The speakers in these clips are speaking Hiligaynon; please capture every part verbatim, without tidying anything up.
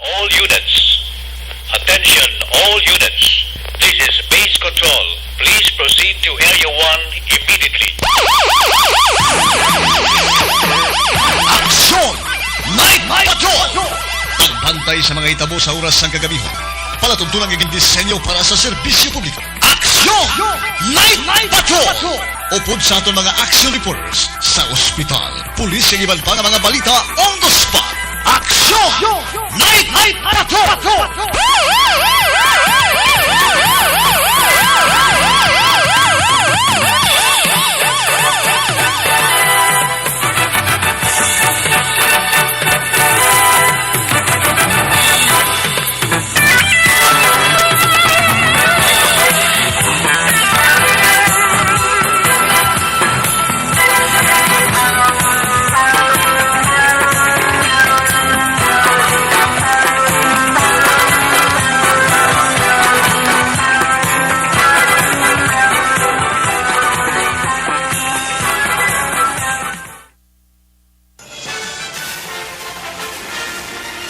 All units. Attention, all units. This is base control. Please proceed to Area one immediately. Aksyon! Night Patrol! Pagbantay sa mga hitabo sa oras sang kagabihon. Palatuntunan nga gindisenyo para sa serbisyo publiko. Aksyon! Night Patrol! Upod sa aton mga action reporters sa ospital, pulis, kag iban pa nga mga balita on the spot. Aksyon! Night Patrol!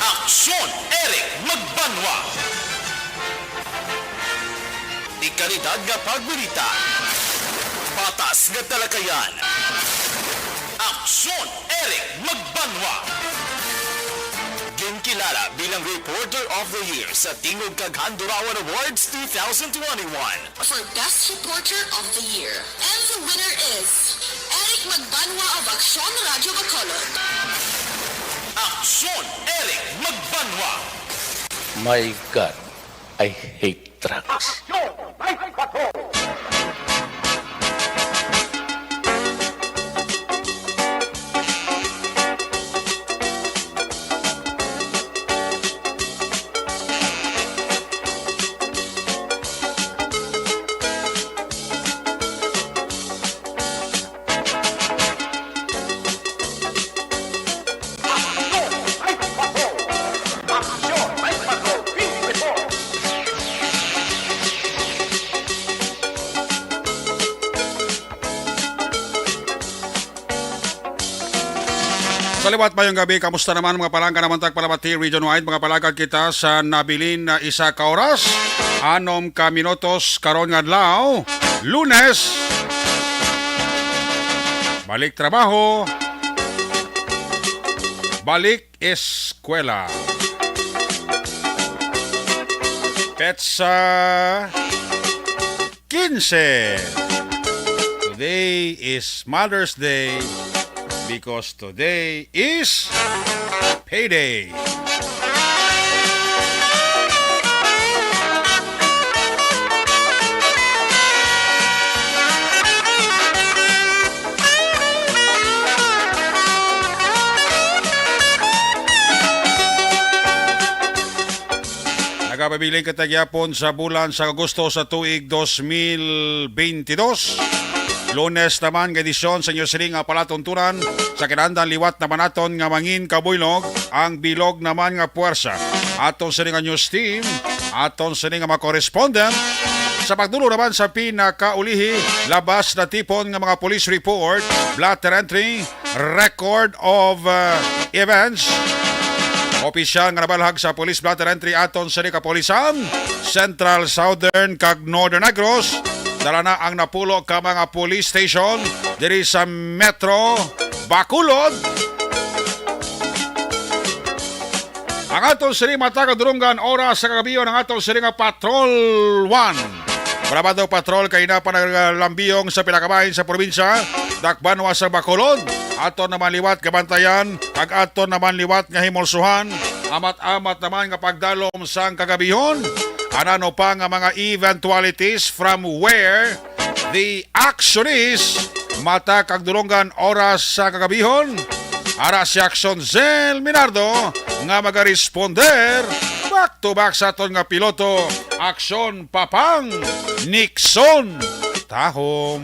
Aksyon, Eric Magbanwa. Di kalidad nga pagbalita, patas nga talakayan. Aksyon, Eric Magbanwa. Ginkilala bilang Reporter of the Year sa Tingog kag Handurawan Awards two thousand twenty-one. For Best Reporter of the Year. And the winner is Eric Magbanwa of Aksyon Radyo Bacolod. Aksyon, Eric Magbanwa. My God, I hate drugs. Sa liwat, mayong gabi. Kamusta naman, mga palangga naman tag Palamati Region Wide? Mga palangga, kita sa nabilin na isa ka oras, anom ka minutos karon nga adlaw, Lunes. Balik trabaho, balik eskwela. Petsa quince. Today is Mother's Day because today is payday. Nagapabiling kita gihapon sa bulan sa Agosto sa tuig dos mil beintidos. Lunes naman nga edisyon sa inyo sini nga palatuntunan sa kinahanglan liwat naman naton nga mangin kabuylog ang bilog naman nga puwersa. Aton sini nga news team, aton sini nga mga correspondent. Sa pagdulong naman sa pinakaulihi, labas na tipon nga mga police report, blotter entry, record of, uh, events. Opisyal nga nabalhag sa Police Blotter Entry aton sa kapulisan, Central, Southern, kag Northern Negros. Dala na ang napulo ka mga police station diri sa Metro Bacolod. Ang aton sini matag kadurunggan oras sa kagabion, ang aton sini nga Patrol One. Brabado Patrol kay na pa naglambiyong sa pinakabahin sa probinsya, dakbanwa sa Bacolod. Aton naman liwat kabantayan, kag aton naman liwat nga himulsuhan. Amat-amat naman nga pagdalom sang kagabihon. Anano pa nga mga eventualities from where the action is, matag kadurunggan oras sa kagabihon. Ara si Action Zel Minardo nga magaresponder back to back sa aton nga piloto, Action Papang Nixon Tahom.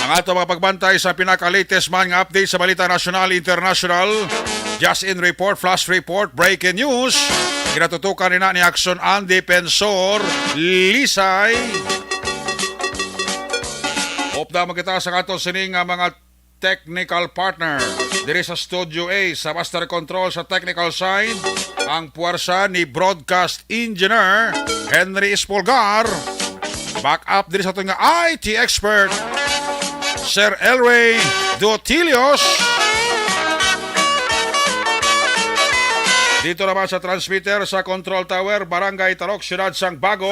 Ang ato mga pagbantay sa pinaka-latest man nga update sa balita nasyonal, internasyonal, just in report, flash report, breaking news. Ginatutukan nina ni Action Andy Pensor Lisay. Upda man kita sa aton sini nga mga technical partner. Diri sa Studio A, sa Master Control, sa technical side, ang puwersa ni Broadcast Engineer Henry Espolgar. Back up diri sa aton nga I T expert, Sir Elway Dotilios. Dito naman sa transmitter sa Control Tower, Barangay Tarok, Siyudad sang Bago,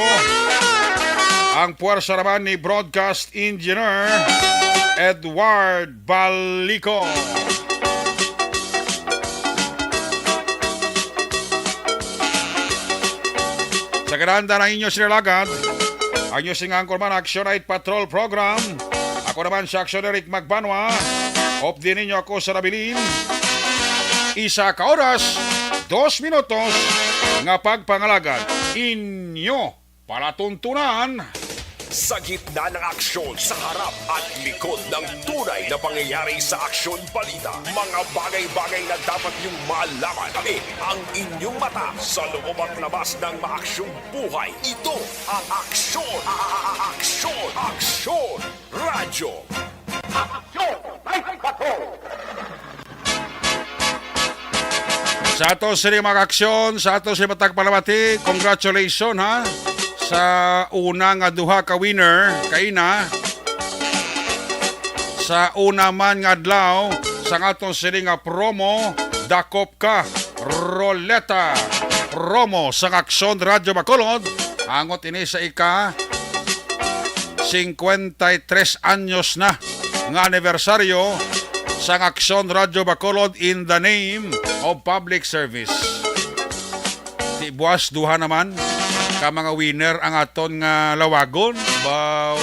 ang puwersa naman ni Broadcast Engineer Edward Balico. Sa ganahan na inyo sinalagad, ang inyo sing anchorman, Action Night Patrol Program. Ako naman si Action Eric Magbanwa. Update ninyo ako sa nabilin. Isa ka oras, dos minutos nga pagpangalagad. Inyo palatuntunan. Sa gitna ng aksyon, sa harap at likod ng tunay na pangyayari sa Aksyon Balita, mga bagay-bagay na dapat niyong malaman. Kami ang inyong mata sa loob at labas ng maaksyong buhay. Ito ang Aksyon, a- a- a- Aksyon, Aksyon Radyo. Aksyon! Sa ato sini mga aksyon, sa ato sini matag palamati, congratulations ha sa una nga duha ka winner kaina. Sa una man nga adlaw sa aton sini nga promo, dakop ka, Roleta, promo sa Aksyon Radyo Bacolod, angot ini sa ika singkwenta y tres anyos na nga anibersaryo sang Aksyon Radyo Bacolod in the name of public service. Di buas, duha naman ka mga winner ang aton nga lawagon. Baw,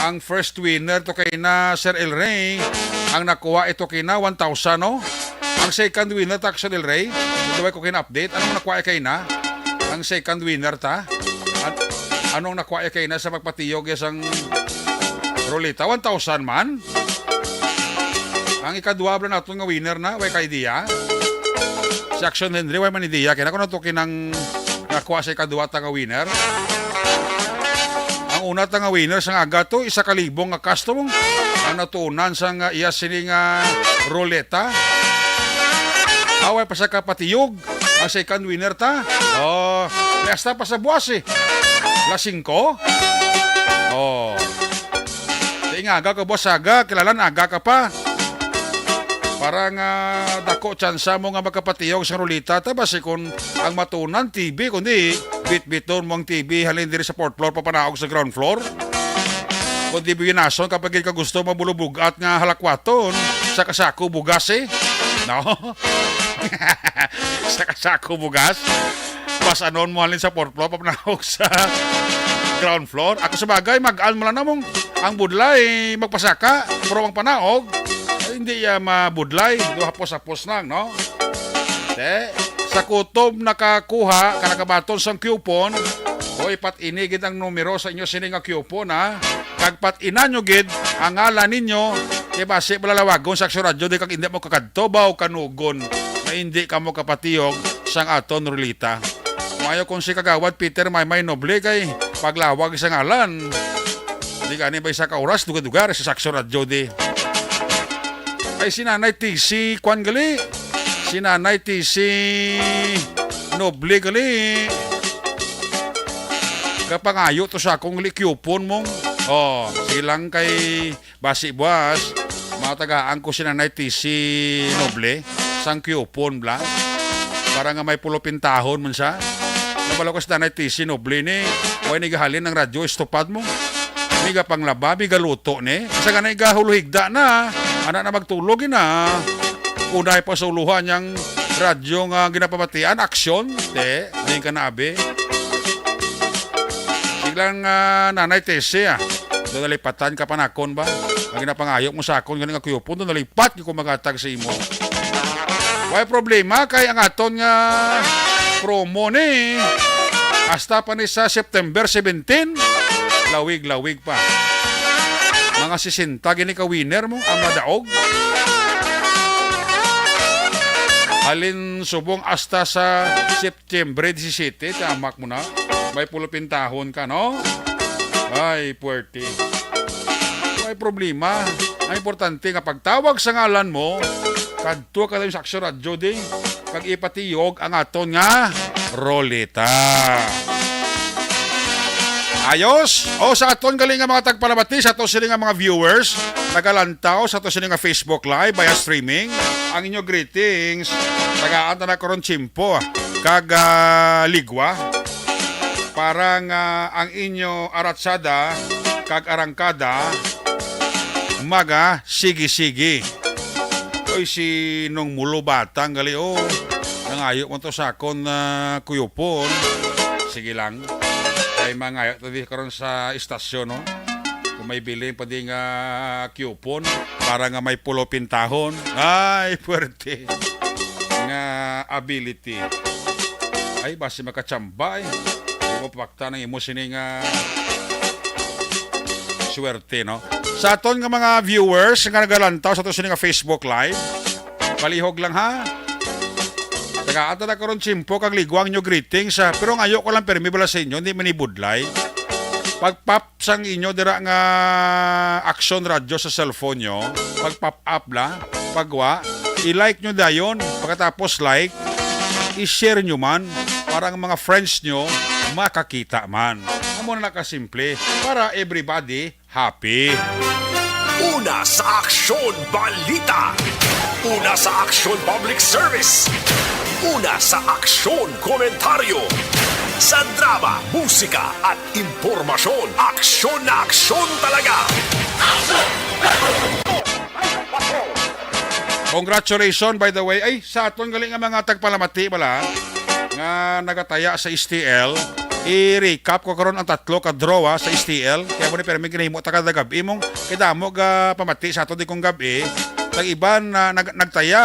ang first winner to kay na Sir El Rey, ang nakuha ito kay na one thousand, no? Ang second winner ta, Action El Rey, ito ba ko kina-update? Anong nakuha kay na? Ang second winner ta? An- anong nakuha kay na sa pagpatiyog ya sang ruleta? One thousand man? Ang ikadwa bala naton nga winner na, way ka idea? Si Action Henry, way man idea. Kaya ako na to kinang nakuha sa ikadwa ta nga winner. Ang una ta nga winner sa nga aga to, isa ka libo nga custom ang natunan sa nga iya sini nga ruleta. Away pa sa kapatiyog ang second winner ta. Oh, may hasta pa sa buwas eh. Las singko. Oh. Di nga aga ka, boss, aga, kilalan aga ka pa. Para nga dako tsansa mo nga makapatiyog sa ruleta ta, basi kung ang matunan T V, kundi bitbiton mo ang T V halin diri sa fourth floor papanaog sa ground floor. Kundi biyunason kapag gid ka gusto mabulubug-at nga halakwaton sa kasako bugas eh. No? Sa kasako bugas. Pas anon mo halin sa fourth floor papanaog sa ground floor. Ako sa bagay, mag-an mo lang namong ang budlay magpasaka, pero ang panaog, ay, hindi ya mabudlay. Do hapos-hapos lang, no? Te, sa kutob nakakuha, ka nakabaton sang coupon, o ipat ini gid ang numero sa inyo sini nga coupon, ha? Kag pat-inan nyo gid ang ngalan ninyo, kay basi malalawagon sa Aksyon Radyo, di kag hindi mo kakadto, baw kanugon, na hindi ka mo kapatiyog sang aton ruleta. Maayo kung si Kagawad Peter Maymay Noble kay paglawag sa ngalan. Di gani ba isa ka oras, duga-duga, sa Aksyon Radyo di. Ay, si Nanay T C, kwan gali. Si Nanay T C Noble gali. Kapangayo to sa akong gali coupon mong. Oh, silang kay basi buwas, matagaan ko si Nanay T C Noble, sang coupon bla. Para nga may pulupintahon man siya. Nabalo ko si Nanay T C Noble ni, way ni gahalin ang radyo, estupad mo. Miga panglaba, miga luto ni. Sa nga na igahuluhigda na, anak na magtulog na. Unay pa sa uluhan niyang radyo nga ginapamatian, aksyon, te, di ka na abi. Sige lang, ah, Nanay Tessie, ah. Doon nalipatan ka pa nakon ba? Ang ginapangayo mo sa akon, ganing ako yupon, doon nalipat yung kumagatag sa imo. Way problema, kay ang aton nga promo ni hasta pa ni sa September seventeen, lawig-lawig pa. Mga sesenta gini ka winner mo ang madaog. Halin subong hasta sa September disisiete, tamak mo na. May pulupintahon ka, no? Ay, puwerte. Ay problema. Ang importante nga pagtawag sa ngalan mo, kadto ka sa Aksyon Radyo di, kag ipatiyog ang aton nga roleta. Ayos! O sa aton gali nga mga tagpalamati, sa ato sini nga mga viewers, nagalantaw sa ato sini nga Facebook Live via streaming, ang inyo greetings, tagaan ta na karon tiyempo, kag, ah, ligwa, para nga ang inyo aratsada kag arangkada maga sige-sige. Oy, si Nong Mulo Batang gali, oh. Nangayo man to sa akon na kuyupon. Sige lang. Kay mangayo to di karon sa istasyon, no? Kung may bilin pa di nga kuyupon para nga may pulo pintahon. Ay, puwerte nga ability. Ay, basi makachamba, eh. Di mo pakta ng imo sini nga swerte, no? Sa aton nga mga viewers nga nagalantaw sa aton sini nga Facebook Live, palihog lang, ha? Tagaan ta na karon tiyempo kag ligwa ang inyo greetings, ha? Pero ngayo ko lang permi bala sa inyo, hindi man ibudlay. Pag-pop sang inyo dira nga Aksyon Radyo sa cellphone nyo, pag-pop up la, pagwa, i-like nyo dayon, pagkatapos like, i-share nyo man para ang mga friends nyo makakita man. Amo na kasimple, para everybody happy. Una sa Aksyon Balita. Una sa Aksyon Public Service. Una sa Aksyon Komentaryo. Sa drama, musika, at impormasyon, aksyon na aksyon talaga. Congratulations, by the way. Ay, sa aton gali nga mga tagpalamati bala nga nagataya sa S T L, i-recap ko karon ang tatlo ka draw, ah, sa S T L. Kaya mo ni permi ginahimo ta kada gab-i mong kay damo ga pamati sa aton di kong gab-i. Tag iban na nag- nagtaya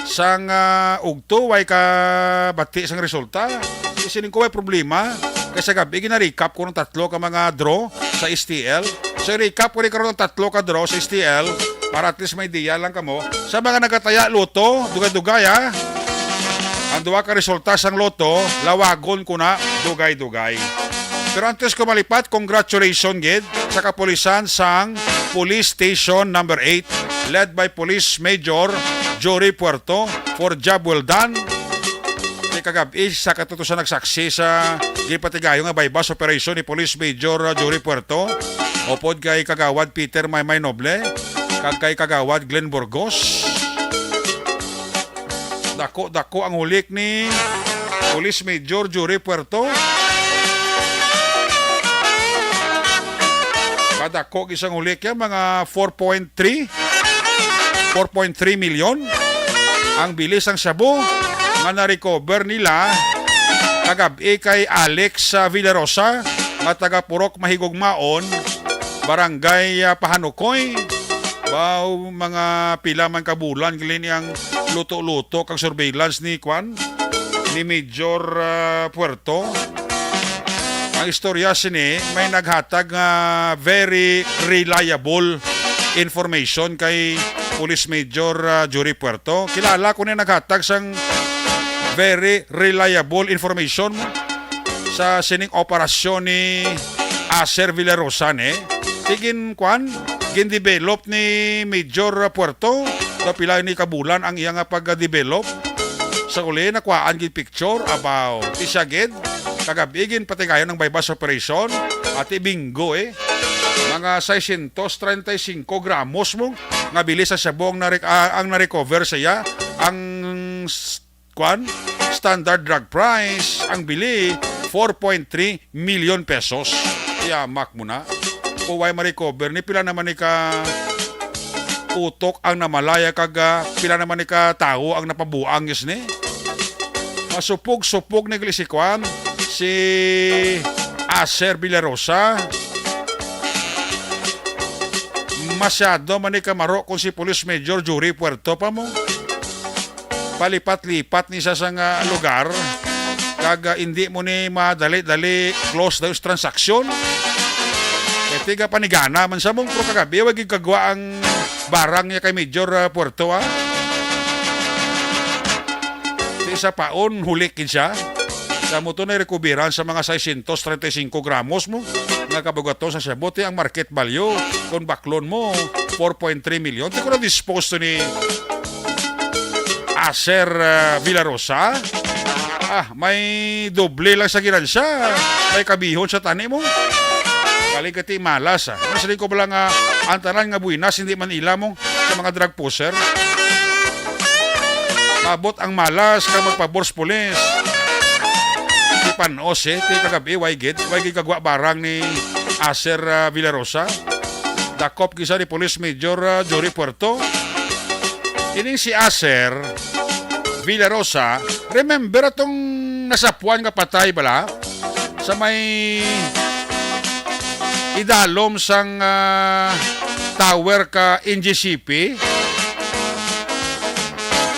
sang, ah, ugto, way ka bati sang resulta. Isining ko way problema. Kay sa gab-i, gina-recap ko ng tatlo ka mga draw sa S T L. So, i-recap ko rin karon ang tatlo ka draw sa S T L para at least may idea lang kamo. Sa mga nagataya loto, dugay-dugay, ha. Ang duha ka resulta sang loto, lawagon ko na, dugay-dugay. Pero antes ko malipat, congratulations gid sa kapulisan sang Police Station Number Eight, led by Police Major Jory Puerto, for job well done. Kay kagab-i, sa katutusan nagsaksi sa gipatigayon nga buy-bust operation ni Police Major, uh, Jory Puerto, upod kay Kagawad Peter Maymay Noble, kag kay Kagawad Glenn Burgos. Dako-dako ang hulik ni Police Major Jory Puerto. Kadako gid sang hulik yan, mga four point three, four point three million ang bili sang shabu nga na-recover nila kagab-i kay Alex, ah, Villarosa nga taga Purok Mahigugmaon, Barangay, ah, Pahanukoy. Wow, mga pila man ka bulan gali ni ang luto-luto kag surveillance ni kwan, ni Major, ah, Puerto. Ang istorya sini may naghatag nga very reliable information kay Police Major, ah, Jory Puerto. Kilala ko ni naghatag sang very reliable information sa sining operasyon ni Acer Villarosa, ne? Tigin kwan, gin-develop ni Major Puerto, daw pila ni kabulan ang iya nga pag-develop. Sa uli, nakuhaan gid picture, abaw, ti siya gid, kagab-i gin patigayon ang buy-bust operation, ati bingo, eh. Mga seiscientos treinta y cinco gramos mo nga bili sa shabu ang nare-, ah, ang na-recover sa iya. Ang s-, kwan, standard drug price, ang bili, four point three million pesos. Yamak mo na. Kung way ma-recover ni, pila naman ni ka utok ang namalaya kag, ah, pila naman ni ka tawo ang napabuang, yes ni? Masupog-supog ni gali si kwan, si Acer Villarosa. Masyado man ni kamaro kung si Police Major Jory Puerto pa mo. Palipat-lipat ni sa sang, ah, lugar, kag, ah, indi mo ni madali-dali close daw sa transaksyon. Kay tiga panigana man sa mong, pero kagabi, wag yung kagwa ang barang niya kay Major, ah, Puerto, ah. Sa isa paon, hulik gid siya. Sa mo to na rekubiran sa mga seiscientos treinta y cinco gramos mo. nga kabugaton sa shabu, ti ang market value, kung baklon mo, four point three million. Ti kung na-dispose to ni Aser, ah, Villarosa, ah, may doble lang sa ginansya. May kabihon sa tani mo. Galing ka ti malas, ah. Mas ko ba lang, ah, ang tanan nga buwinas, hindi man ila mo sa mga drug pusher. Mabot ang malas kag magpabor sa pulis. Di panos, eh. Ti kagabi, way gid. Way gid kagwa barang ni Aser, ah, Villarosa. Dakop gisa ni Police Major, ah, Jory Puerto. Ining si Aser Villarosa, remember atong nasapuan nga patay bala? Sa may idalom sang, ah, tower ka N G C P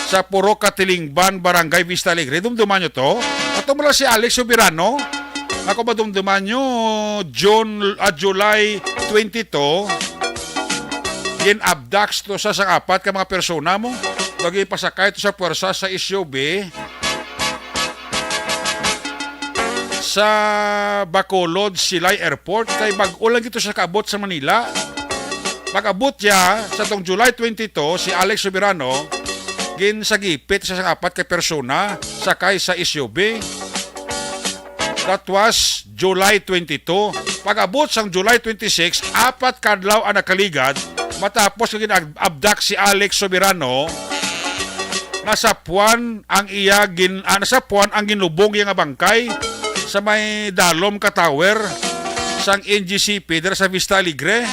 sa Purok Katilingban, Barangay Vista Alegre. Dumduman nyo to? Ato mo lang si Alex Soberano. Ako madumduman nyo, June, ah, July twenty-two, gin-abduct to sa sang apat ka mga persona mo. Lagi pasakay to sa puwersa sa S U V sa Bacolod, Silay Airport, kay bag-o lang gito siya kaabot sa Manila. Pag-abot niya sa tong July twenty-two, si Alex Soberano, ginsagipit sa sang apat ka persona sakay sa S U V. That was July twenty-two. Pag-abot sang July twenty-six, apat ka adlaw ang nakaligad matapos nga gin-abduct si Alex Soberano. Nasapuan ang iya gin-, ah, nasapuan ang ginlubong iya nga bangkay sa may dalom ka tower sang N G C P dira sa Vista Alegre.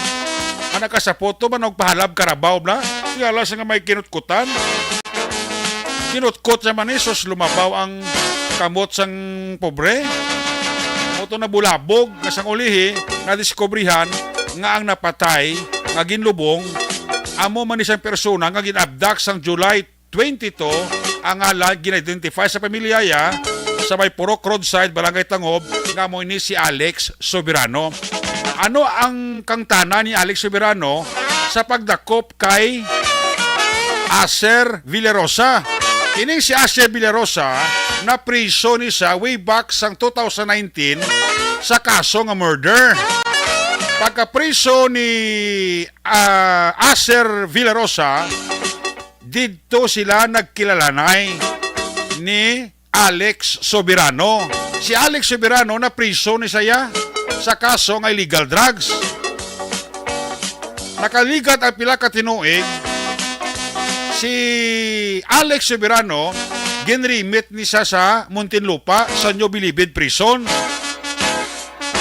Ang nakasaputo man og pahalab karabaw na, kaya lang sa nga may kinutkutan. Kinutkot sa manis, sus, lumabaw ang kamot sang pobre. Mo to nabulabog nga sang ulihi, nadiskubrihan nga ang napatay nga ginlubong amo man ni sang persona nga gin-abduct sang July twenty-two, ang ngalan gin-identify sa pamilya ya sa may Purok Roadside, Barangay Tangob, nga amo ini si Alex Soberano. Ano ang kangtanan ni Alex Soberano sa pagdakop kay Aser Villarosa? Ining si Aser Villarosa, napriso ni siya way back sang two thousand nineteen sa kaso nga murder. Pagkapriso ni, ah, Aser Villarosa, didto sila nagkilalanay ni Alex Soberano. Si Alex Soberano napriso ni saya sa kaso nga illegal drugs. Nakaligat ang pila ka tinuig, si Alex Soberano ginrimit ni siya sa Muntinlupa sa New Bilibid Prison.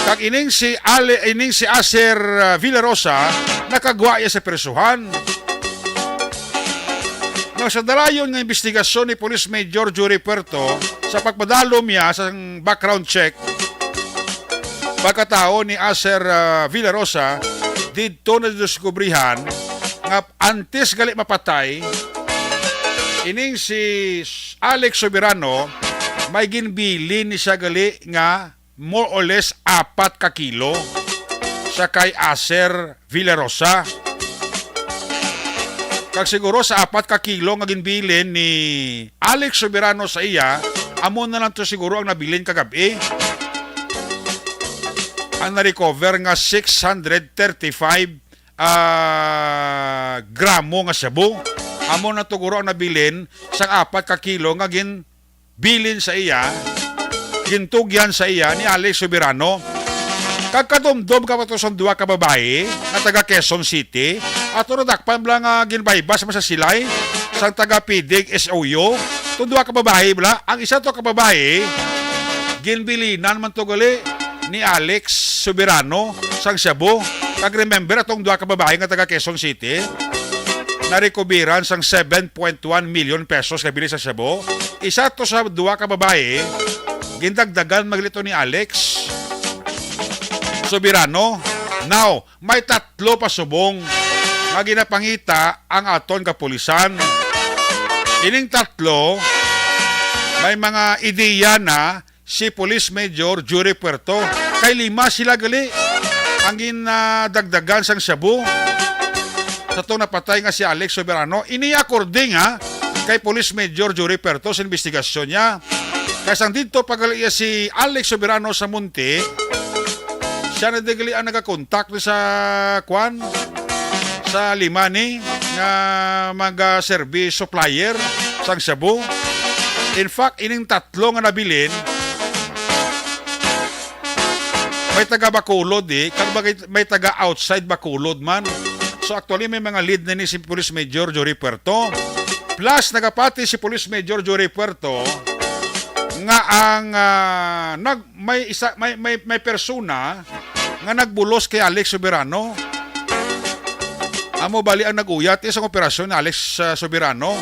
Kag ining si Ale-, ining si Aser, ah, Villarosa nakagwa iya sa prisuhan. Nga sa dalayon nga investigasyon ni Police Major Jory Puerto sa pagpadalom niya sa background check, pagkatao ni Aser, ah, Villarosa, didto na diskubrihan nga antes gali mapatay ining si Alex Soberano, may ginbilin ni siya gali nga more or less apat ka kilo sa kay Aser Villarosa. Kag siguro sa apat ka kilo nga ginbilin ni Alex Soberano sa iya, amo na lang to siguro ang nabilin kagab-i. Ang na-recover nga six hundred thirty-five, ah, gramo nga shabu. Amo na to guro ang nabilin sang apat ka kilo nga gin bilin sa iya, gintugyan sa iya ni Alex Soberano. Kag kadumdom ka pa to sang duha ka babayi nga taga Quezon City, ato nadakpan bala nga ginbaybas man sa silay sang taga P D G S O U. Tong duha ka babayi bala, ang isa to ka babayi, ginbilinan man to gali ni Alex Soberano sang shabu. Kag remember, atong duha ka babayi nga taga Quezon City, narekubiran sang seven point one million pesos nga bili sa shabu. Isa to sa duha ka babayi, gindagdagan man gali to ni Alex Soberano. Now, may tatlo pa subong nga ginapangita ang aton kapulisan. Ining tatlo, may mga ideya na si Police Major Jory Puerto. Kay lima sila gali ang ginadagdagan sang shabu sa tong napatay nga si Alex Soberano. Ini according, ha, kay Police Major Jory Puerto sa investigasyon niya. Kay sang didto pa gali iya si Alex Soberano sa Munti, Siya na di gali ang nagakontak ni sa, kwan, sa lima ni nga mga service supplier sang shabu. In fact, ining tatlo nga nabilin, may taga Bacolod, eh, kag may, may taga outside Bacolod man. So, actually, may mga lead na ni si Police Major Jory Puerto. Plus, nagapati si Police Major Jory Puerto nga ang, ah, nag-, may isa, may, may, may persona nga nagbulos kay Alex Soberano. Amo bali ang nag-uyat, eh, sang operasyon ni Alex, ah, Soberano.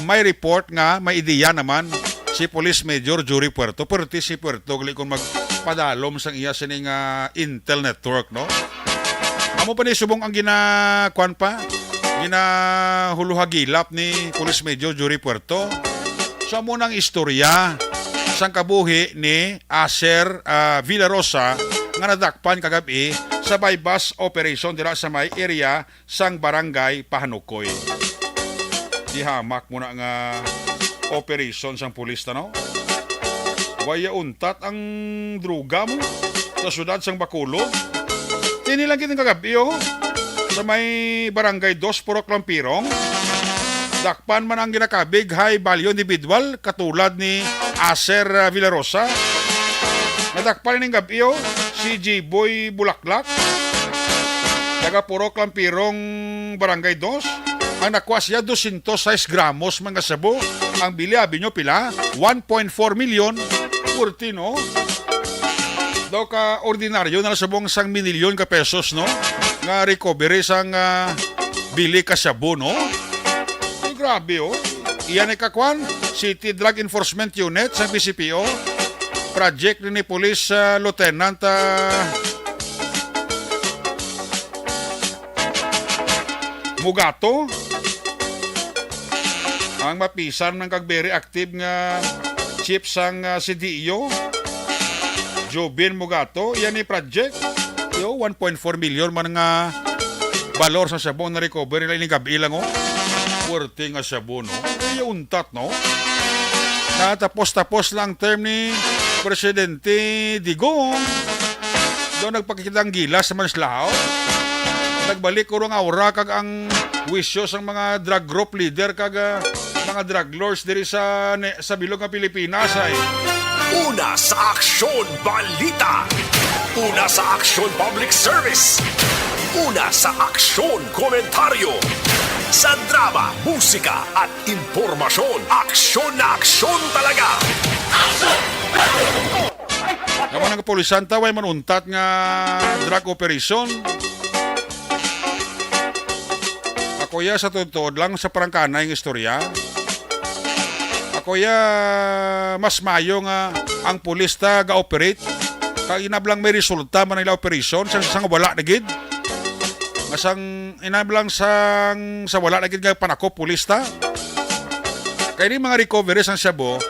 May report nga may ideya naman si Police Major Jory Puerto. Perti si Puerto gali kon magpadalom sang iya sini nga intel network, no? Amo pa ni subong ang gina-, kwan pa, ginahuluhagilap ni Police Major Jory Puerto. So, amo na ang istorya sang kabuhi ni Aser, ah, Villarosa nga nadakpan kagab-i sa buy-bust operation dira sa may area sang Barangay Pahanukoy. Di hamak mo na nga operation sang pulis na, no? Waya untat ang droga mo sa siyudad sang Bacolod. Ini lang kitang kagab-i, oh. Sa may Barangay Dos, Purok Lampirong, dakpan man ang ginakabig high value individual katulad ni Aser, ah, Villarosa. Nadakpan ning gab-i, oh, si G-Boy Bulaklak, taga Purok Lampirong, Barangay Dos. Ang nakuha siya, dosyentos sais gramos man nga shabu. Ang bili, abi nyo, pila? One point four million. Purti, no? Daw ka ordinaryo na lang subong sang minilyon ka pesos, no? Nga recovery sang, ah, bili ka shabu, no? Ay, grabe, oh. Iyan ay kakwan, City Drug Enforcement Unit sang B C P O. Project ni Police, ah, Lieutenant, ah, Mugato. Ang mapisan man kag very active nga chief sang, ah, C D E O, Jobin Mugato, iya ni project. Yo, one point four million man nga balor sa shabu na recover nila ining gab-i lang, oh. Puwerte nga shabu, no? Ay, untat, no? Natapos-tapos lang term ni Presidente Digong. Daw nagpakita ang gilas man sila, oh. Nagbalik ko nga aura kag ang wisyo sang mga drug group leader kag, ah, mga drug lords diri sa ne-, sa bilog nga Pilipinas ay. Una sa aksyon, balita. Una sa aksyon, public service. Una sa aksyon, komentaryo. Sa drama, musika, at impormasyon, aksyon na aksyon talaga. Naman ang kapulisan, ta, way man untat nga drug operation. Ako ya sa tuod-tuod lang sa parangkanay nga istorya. Ako ya mas mayo nga ang pulis ta ga-operate. Kag inablang may resulta man ang ila operasyon sang, sang wala na gid. Nga sang inablang sang sa wala na gid nga panakop pulis ta. Kay ni mga recovery sang shabu,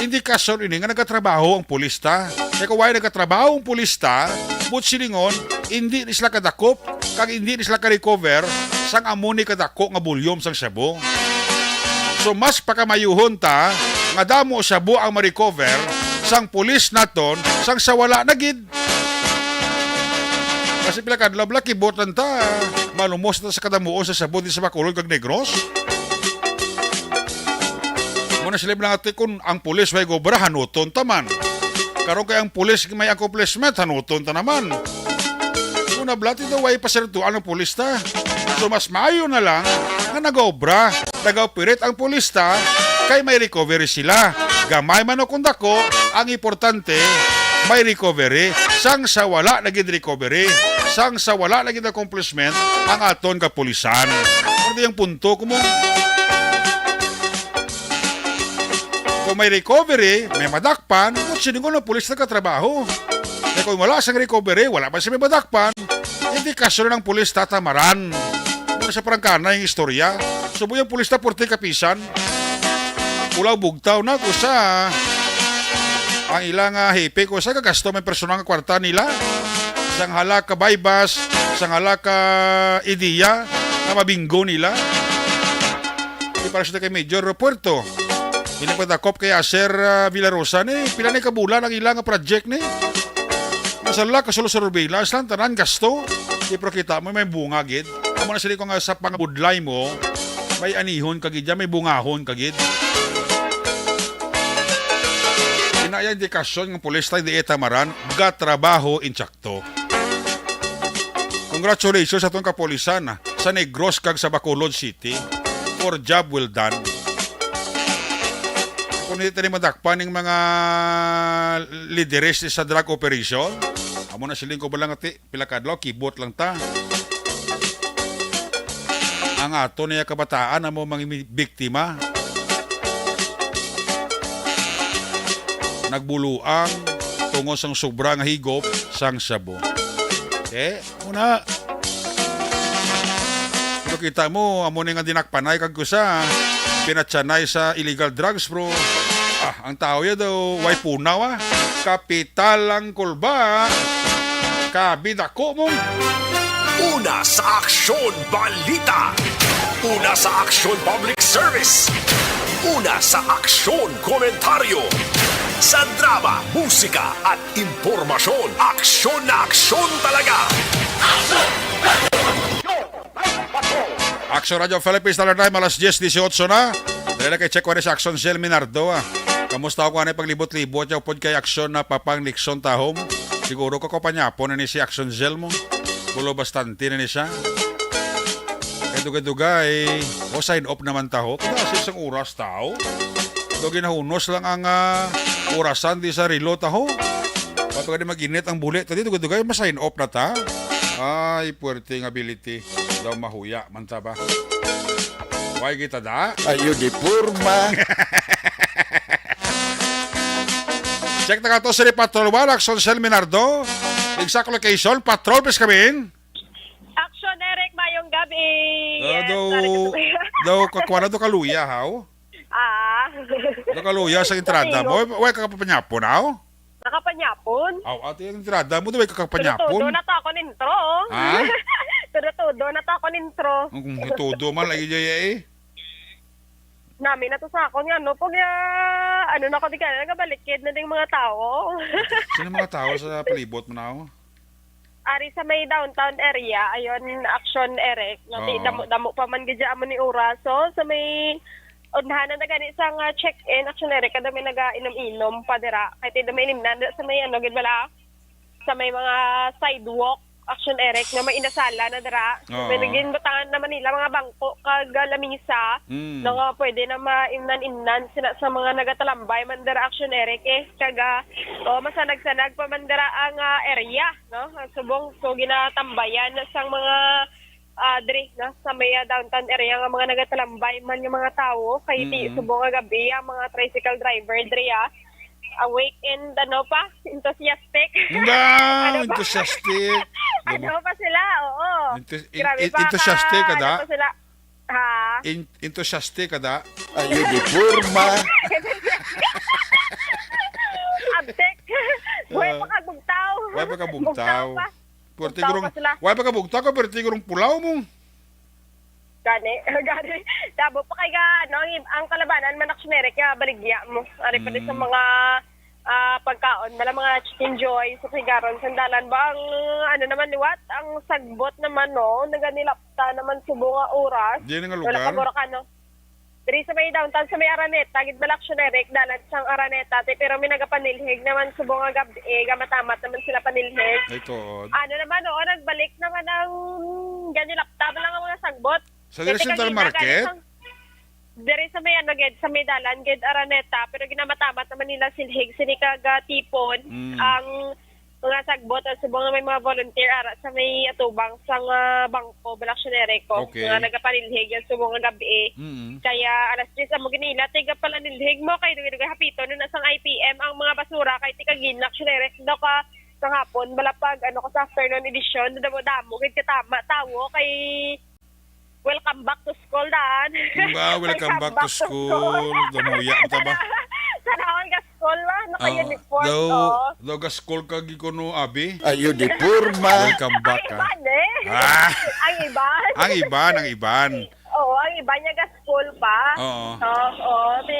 indikasyon ini nga nagatrabaho ang pulis ta. Kay kung wala nagatrabaho ang pulis ta, but silingon, hindi ni sila kadakop kag hindi ni sila ka-recover sang amo ni kadako nga volume sang shabu. So, mas pakamayuhon ta nga damo shabu ang ma-recover sang pulis naton sang sa wala na gid. Kasi pila ka adlaw bala, kibutan ta, malumos ta sa kadamuon sa shabu di sa Bacolod kag Negros. Muna sila lang ati, kung ang pulis may gobra, hanuton ta man. Karon kay ang pulis may accomplishment, hanuton ta naman. Una, blati daw, way pasertuan ang pulis ta. So, mas maayo na lang nga nag-obra, nag-operate ang pulis ta, kay may recovery sila. Gamay man o kung dako, ang importante, may recovery. Sang sa wala na gid recovery, sang sa wala na gid accomplishment, ang aton kapulisan. Ano yung punto ko mo? Kung may recovery, may madakpan, kung sino nga pulis nagkatrabaho. Kaya kung wala sang recovery, wala pa siya may madakpan, hindi kaso na ng pulis tatamaran. Ano sa parang kanay yung istorya? Subo yung pulis na purti kapisan. Pulaw bugtaw na ko sa ang ilang, ah, hepe ko sa kagasto may personal nga kwarta nila. Sang hala ka baybas, sang hala ka ideya na mabinggo nila. Di para sa kay Major Puerto. Ini pa dakop kay Aser, ah, Villarosa ni. Pila ni kabulan ang ilang project ni? Sa lula, kasulod sa surveillance lang, tanan gasto. Di, pero kita mo, may bunga gid. Amo na sila ko nga sa pangabudlay mo, may anihon ka gid, may bungahon ka gid. Inaya indikasyon ng pulis tayo di etamaran, gatrabaho intsakto. Congratulations sa atong kapulisan sa Negros kag sa Bacolod City for job well done. Kung hindi tayo madakpan ng mga lideres sa drug operation, amo na siling ko ba lang ati, pila ka adlaw, kibot lang ta. Ang ato niya kabataan amo mga mi-, biktima. Nagbuluang tungod sang sobra nga higop sang shabu. Eh, una. Pero kita mo, amo ni nga dinakpanay kag kusa, pinatsanay sa illegal drugs, bro. Ah, ang tao ya daw, way punaw, ah. Kapital ang kulba. Kabida ko mo. Una sa Aksyon Balita. Una sa Aksyon Public Service. Una sa Aksyon Komentaryo. Sa drama, musika, at impormasyon. Aksyon na aksyon talaga. Aksyon Radio Philippines, Dollar Time, alas diyes dieciocho na. Dali na kay check ko rin sa Aksyon Zell Minardo, ah. Kamusta ako, anay paglibot-libot niya upod kay Aksyon na Papang Nixon Tahom? Siguro ko kapanyapon na ni si Aksyon Zell mo. Bulo bastante na ni siya. Kay dugay-dugay, o sign off naman taho. Kasi isang oras tao. Do ginahunos lang ang, ah, orasan di sa relo taho. Kapag di mag-init ang buli, tadi dugay-dugay, ma-sign off na ta. Ay, puwerte nga ability. Daw mahuya man ta ba? Why kita da? Ayo di porma. Check na ka to, Sir Patrol one, Action Cell Minardo. Exact location, Patrol, please come in. Action, Eric, mayong gabi. Ah, Yes, daw, sorry, sorry. Daw, kakuha na daw kaluya, haw? Ah. Daw kaluya sa entrada mo. Patingo. Way, way ka kapanyapon, haw? Nakapanyapon? Aw, ate, ang entrada mo, daw way ka kapanyapon. Tudo-tudo na to ako nintro. Ha? Tudo-tudo na to ako nintro. Ang tudo man, lagi dyan, eh. Nami na to sa akon nga, no? Pag, ah, ano na ko, di ka na, nagabalikid na ding mga tao. Sino mga tao sa palibot mo na, oh? Ari sa may downtown area, ayon, Action Eric, no? Ti, Oo. damo-damo pa man gid amo ni oras. So, sa may unhanan na gani sa nga check-in, Action Eric, kada may nagainom-inom pa dira. Kay ti, may inimnan sa may, ano, gid bala, sa may mga sidewalk, Action Eric, nga may inasala na dira. Oo. May naging batangan naman nila mga bangko kag, ah, lamisa, Mm. na nga pwede na maimnan-imnan sina sa mga nagatalambay man dira, Action Eric, eh. Kag, ah, oh, masanag-sanag pa man dira ang, ah, area, no? Ang subong, so, ginatambayan na sang mga, ah, diri, no? Sa may, ah, downtown area nga mga nagatalambay man nga mga tawo. Kay ti-, Mm. subong nga gabi, ang mga tricycle driver diri, ah, awake and, ano pa, enthusiastic. Ba, Ano pa? enthusiastic. Ano pa sila, oo. Enthus-, en-, Grabe en-, pa, enthusiastic ka, ano da? pa sila? Ha? En-, enthusiastic ka, da? Ayo di porma. Abtik. Buhay Ah. pa kag bugtaw. Buhay pa kag bugtaw. Bugtaw pa. Pero Bugtaw tigurong, pa sila. Wala pa ka bugtaw ka, pero tigurong pulaw mo. Gani, gani. Tabo pa kay ga, ano, ang, ang kalabanan man, Action Eric, nga baligya mo. Ari pa din sa Mm. mga, ah, pagkaon, bala mga Chicken Joy, sa Higaron, Sandalan. Ba ang, ano naman, liwat, ang sagbot naman, no, naganilapta naman subong nga oras. Di na nga Wala lugar? ka, mura ka, no? Diri sa may downtown, sa may Araneta, gid bala, Action Eric, dalan sang Araneta, ti, pero may nagapanilhig naman subong nga gab-, eh, gamatamat naman sila panilhig. Ay, tuod. Ano naman, oo, nagbalik naman ang ganilapta lang ang mga sagbot. Sa diri Kaya Central tigagina, Market? galing sang, diri sa may, ano, gid, sa may dalan, gid, Araneta, pero ginamatamat naman nila silhig, sini kag, ah, tipon, Mm. ang mga sagbot, ang subong nga may mga volunteer, ara, sa may atubang, sa nga bangko, bala, Action Eric, ko, Okay. nga nagapanilhig, ang subong nga gabi. Mm. Kaya, alas diyes, amo ginila, tiga pala nilhig mo, kay dugay-dugay, hapito, no, na sang I P M, ang mga basura, kay tigagina, Action Eric, daw ka, sa hapon, bala pag, ano, ka sa afternoon edition, damo-damo, gid katama, tawo, kay, Welcome back to school, Dan. Nga, welcome back to school. Dumuya, ta ba? Sa naon ka school, ah? Oo. Naka-uniform, Daw, oh. daw ka school ka, gikuno, abi? Ayo, di porma. Welcome back, Ang ah. iban, eh. Ah! Ang iban. Ang iban, ang iban. Oo, ang iban niya ka school pa. Oo. Oo, oo. Di,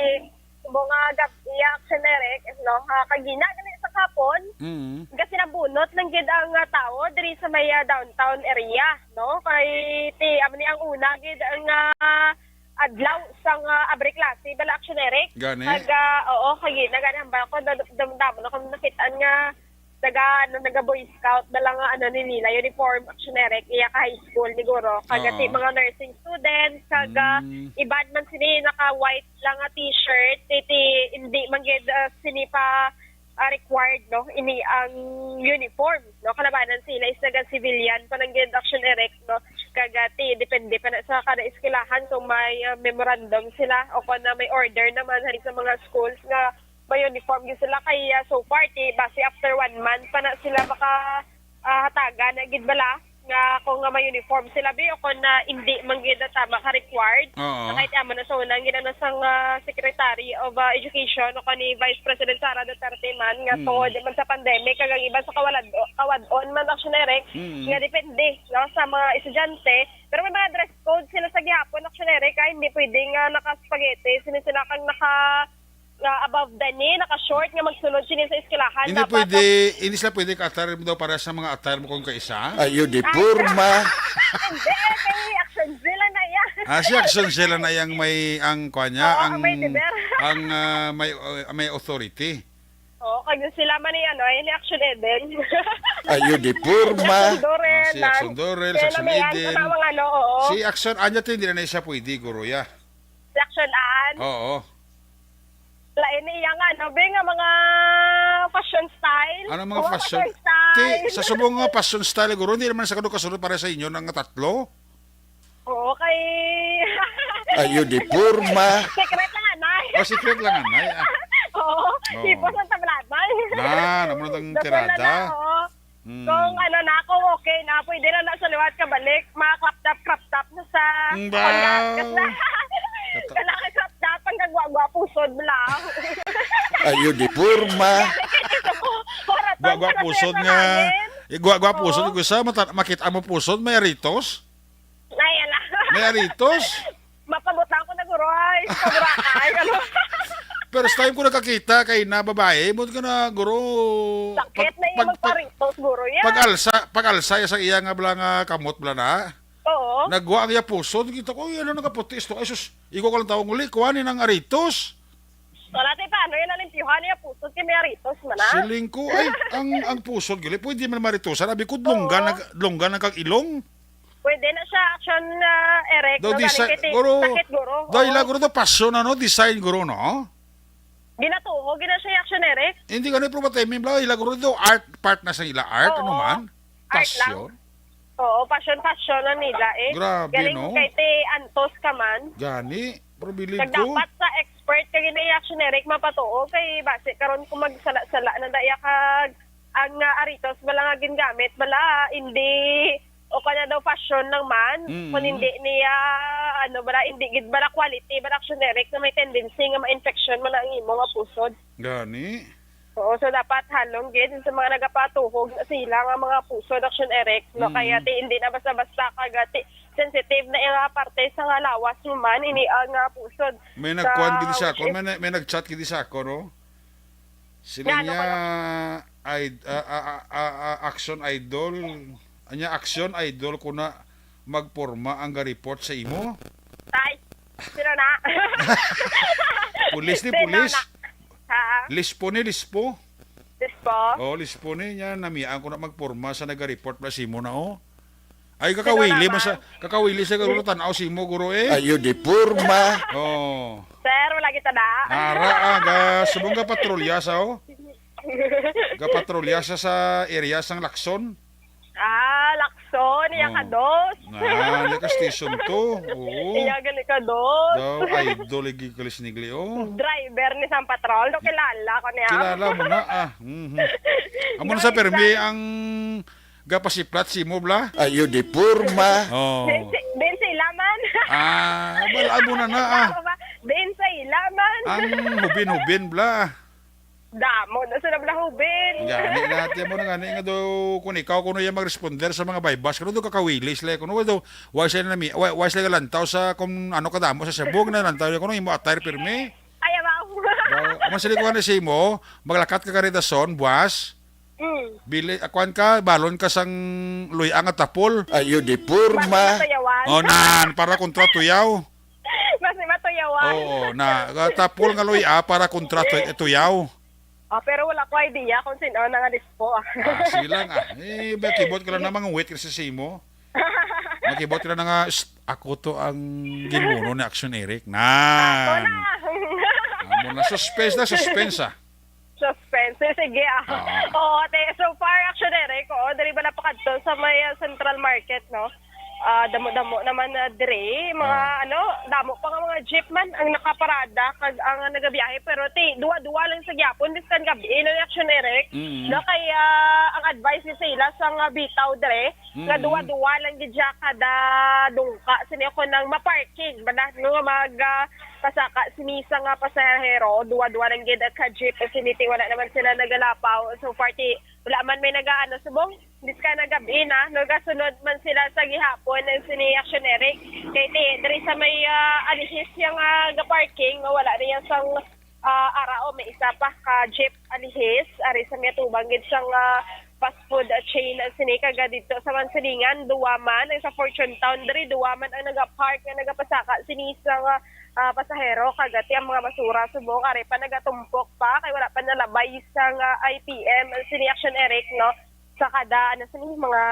mo nga gab-, iya, Action Eric, no? Ha, kagina, gani sa hapon, Mm. kasi nabunot lang gid ang, ah, tawo diri sa may, ah, downtown area, no? Kay ti, amo ni ang una gid ang, ah, adlaw sang, ah, abre klase, bala, Action Eric. Gani? Kag, ah, oo, kay na gani hambal ko, dam-, damdamo na kung nakit-an nga naga, ano, naga Boy Scout na lang nga, ano, ni nila, uniform, Action Eric, iya ka high school ni guro. Kag Oo. ti mga nursing students, kag, ah, Mm. iban man sini naka-white lang nga t-shirt, ti, ti, hindi man gid, ah, sini pa, ah, required, no, ini ang uniform, no, kalabanan sila is naga-civilian pa lang gid, Action Eric, no, kag, ah, ti, depende pa na sa kada eskwelahan kung may, ah, memorandum sila o kung na may order naman hari sa mga schools nga may uniform gid sila. Kay, ah, so far, ti, basi after one month pa na sila maka, ah, hatagan na gid bala nga kung nga may uniform sila, bi, o kung na hindi man gid na tama ka required. Oo. Kay ti amo na sa unang ginano sang, ah, Secretary of, ah, Education o kani Vice President Sara Duterte man nga Mm. tungod man sa pandemic kag ang iban sa kawalad-, kawad-on man, Action Eric, Mm. nga depende, no, sa mga estudyante. Pero may mga dress code sila sa gihapon, Action Eric, ay hindi pwede nga naka-spaghetti, sini sila kang naka, nga above the knee, naka-short nga magsulod sini sa eskwelahan. Hindi Dapat pwede, hindi sila pwede ka-attire daw para sa mga attire mo kung kaisa? Ayo di porma. Hindi, kay Action Zilla na yan. Ah, si Action Zilla na yang may, ang kuwan niya, Oo, ang ang, may deber. ang, ah, may, uh, may authority. Oo, kag sila man ni, ano, ay ni Action Eden. Ayo di porma. Action Dorel, Ah, si Action Dorel, si Kaya Action naman yan, Eden. sa mga ano, oo. Si Action, anya to, hindi na siya pwede, guro, ya. Si Action Ann. Oo. Lain niya nga, ano, be, nga mga fashion style. Ano mga Mga fashion? fashion style. Ti, sa subong nga fashion style, guro, hindi naman sa kadto kasunod para sa inyo nga tatlo? Oo, kay Ayo di porma. Secret lang, anay. Oh, secret lang, anay. Ah. Oo, Oh. tipos ang tablaban. Na, naman ang Double na tirada. na, oo. Hmm. Kung ano na, kung okay na, pwede na na sa liwat ka balik. Mga crop top, crop top na sa Mm, ba? Honda. Kasi na, Kato- kailangan crop top, ang gagwa-gwa, pusod lang. Ayo di porma. Gwa-gwa pusod nga. Eh, gwa-gwa pusod, Oo. gusto, mata-, makita mo pusod, may aritos? Ay, ala. May aritos? Mapabutang ko na, guro, ay. Sa Boracay, ano? First time ko nakakita kay na babae, mo ka na, guro. Sakit Pag, na yung pag, pag, magparitos, guro, yan. pag alsa, pag alsa ya sa iya nga bala nga kamot bala na. Oo. Nagwa ang iya pusod, kita ko, "Uy, ano nagaputi isto? Ay, sus, ikaw ka lang tawag uli, kuha ni ng aritos." Wala, tay, paano yan nalimpyuhan niya? Pusod kay may aritos man, ah. Siling ko, ay, ang, ang pusod, gali, pwede man maritosan. Abi ko, dlonggan Oo. nag-, dlonggan nagkag ilong. Pwede na siya, action, ah, erect, Daw no? Galing design, kay ti-, guro, sakit, guro. daw ila, Oo. guro, daw passion, ano, design, guro, no? Ginatuho, gina siya, action, erect. Hindi ka na, pero matay, may bla, ila, guro, daw art, part na sa ila, art, ano Oo. man? Art lang. Passion. Oo, passion, passion lang nila, eh. Grabe, Galing no? kay ti antos ka man. Gani, pero bilib Kag ko. dapat sa expert kag ini action, Eric, mapatuo kay basi karon kung magsala-sala na daya kag ang, ah, aritos bala nga gingamit bala, hindi o kanya daw fashion lang man, Mm. kung hindi niya, ano bala, hindi gid bala quality bala, action, Eric, na may tendency nga ma-infection man ang imo nga pusod. Gani. Oo, so dapat halong gid sa mga nagapatuhog na sila nga mga pusod, action, Eric, no? Mm. Kaya ti, hindi na basta-basta kag ti, sensitive na yung, ah, parte sa nga lawas mo man, ini ang, ah, pusod. May Sa nagkuhan gid sa akon, may, may nag-chat gid sa akon, no? Sila Nga, ano niya, ka na? id-, ah, ah, ah, ah, ah, action idol. Anya, action idol ko na magporma ang ga-report sa imo? Tay, sino na? Pulis ni, Sino pulis. na? Ha? Lispo ni, lispo. Lispo? Oh, lispo ni niya. Namian ko na magporma sa naga-report na simo na, oh. Ay, kakawili Sino mo sa, naman? kakawili sa guro, tanaw simo, guro, eh. Ayo di porma. Oh. Sir, wala kita na. Ara, ah, ga, subong ga patrolya sa, oh. Ga patrolya sa, sa area sang Lacson. Ah, Lacson, iya Oh. ka dos. Ah, iya ka station two. Oo. Iya gali ka dos. Daw, idol, igi kalis nigli, oh. Driver ni San Patrol, no, kilala ko niya. Kilala mo na, ah. Mhm. Amo na sa Guys, permi guys. ang gapasiplat si mo, bla? Ayo di porma. Oh. Din si, din si Ilaman. Ah, bala mo na na, ah. Ako ba? Din si Ilaman. Ang hubin-hubin, bla. Damo na sila, bla, hubin. Gani natin mo na gani nga do, kung ikaw kuno yung mag-responder sa mga buy-bust, kuno do kakawili sila, kuno do, why sila nami, why, why sila lantaw sa kung ano kadamo sa Cebu, na lantaw kuno imo attire pirmi. Ay, abaw. Daw, Mas sila ko na sa imo, maglakat ka kari dason, buwas. Mm. Bili, akuan ka, balon ka sang luya nga tapol. Ayo di purma. Matuyawan. O, nan, para kontra tuyaw. Mas matuyawan. Oo, na, ah, tapol nga luya para kontra tu-, tuyaw. Ah, pero wala ko idea kung sino na nga dispo, ah. Ah, sige lang, ah. Eh, ba, kibot ka lang na mga wait kasi sa imo. Makibot ka lang na nga, "Shh, ako to ang ginuno ni Action Eric." Ako Nan. lang. Amo na, suspense na, suspense, ah. Suspense. Sige, ah. Oo. Oo, te, so far, Action Eric, oo, diri ba napakadto sa may, ah, Central Market, no? Ah, damo-damo naman na dire, mga Oo. ano, damo pa nga mga jeep man ang nakaparada kag ang nagabiyahe, pero ti duwa-duwa lang sa gyapon biskan gabi, no, Action Eric. Mm. No, kay, ah, ang advice ni sa ila sa nga bitaw dire, nga Mm. duwa-duwa lang gid siya kada dungka sini ako nang maparking bala, no, mag, ah, pasaka sini sa nga pasahero, duwa-duwa lang gid ka jeep sini, ti wala naman sila nagalapaw. So far, ti wala man may nagaano subong. Biskan na gabi na, nagasunod man sila sa gihapon ang sini Action Eric. Kay ti, diri sa may, ah, alihis niya nga ga-parking, nga wala niya sang, ah, ara o may isa pa ka jeep alihis. Ari sa may atubang gid sang, ah, fast food, ah, chain ang sini, kaga dito sa Mansilingan, duwa man, ang sa Fortune Town, diri duwa man ang nagapark nga nagapasaka sini sa, ah, pasahero, kaga ti ang mga basura subong, ari pa nagatumpok pa, kay wala pa nalabay sang, ah, I P M ang sini Action Eric, no? Sa kada, ano, sa mga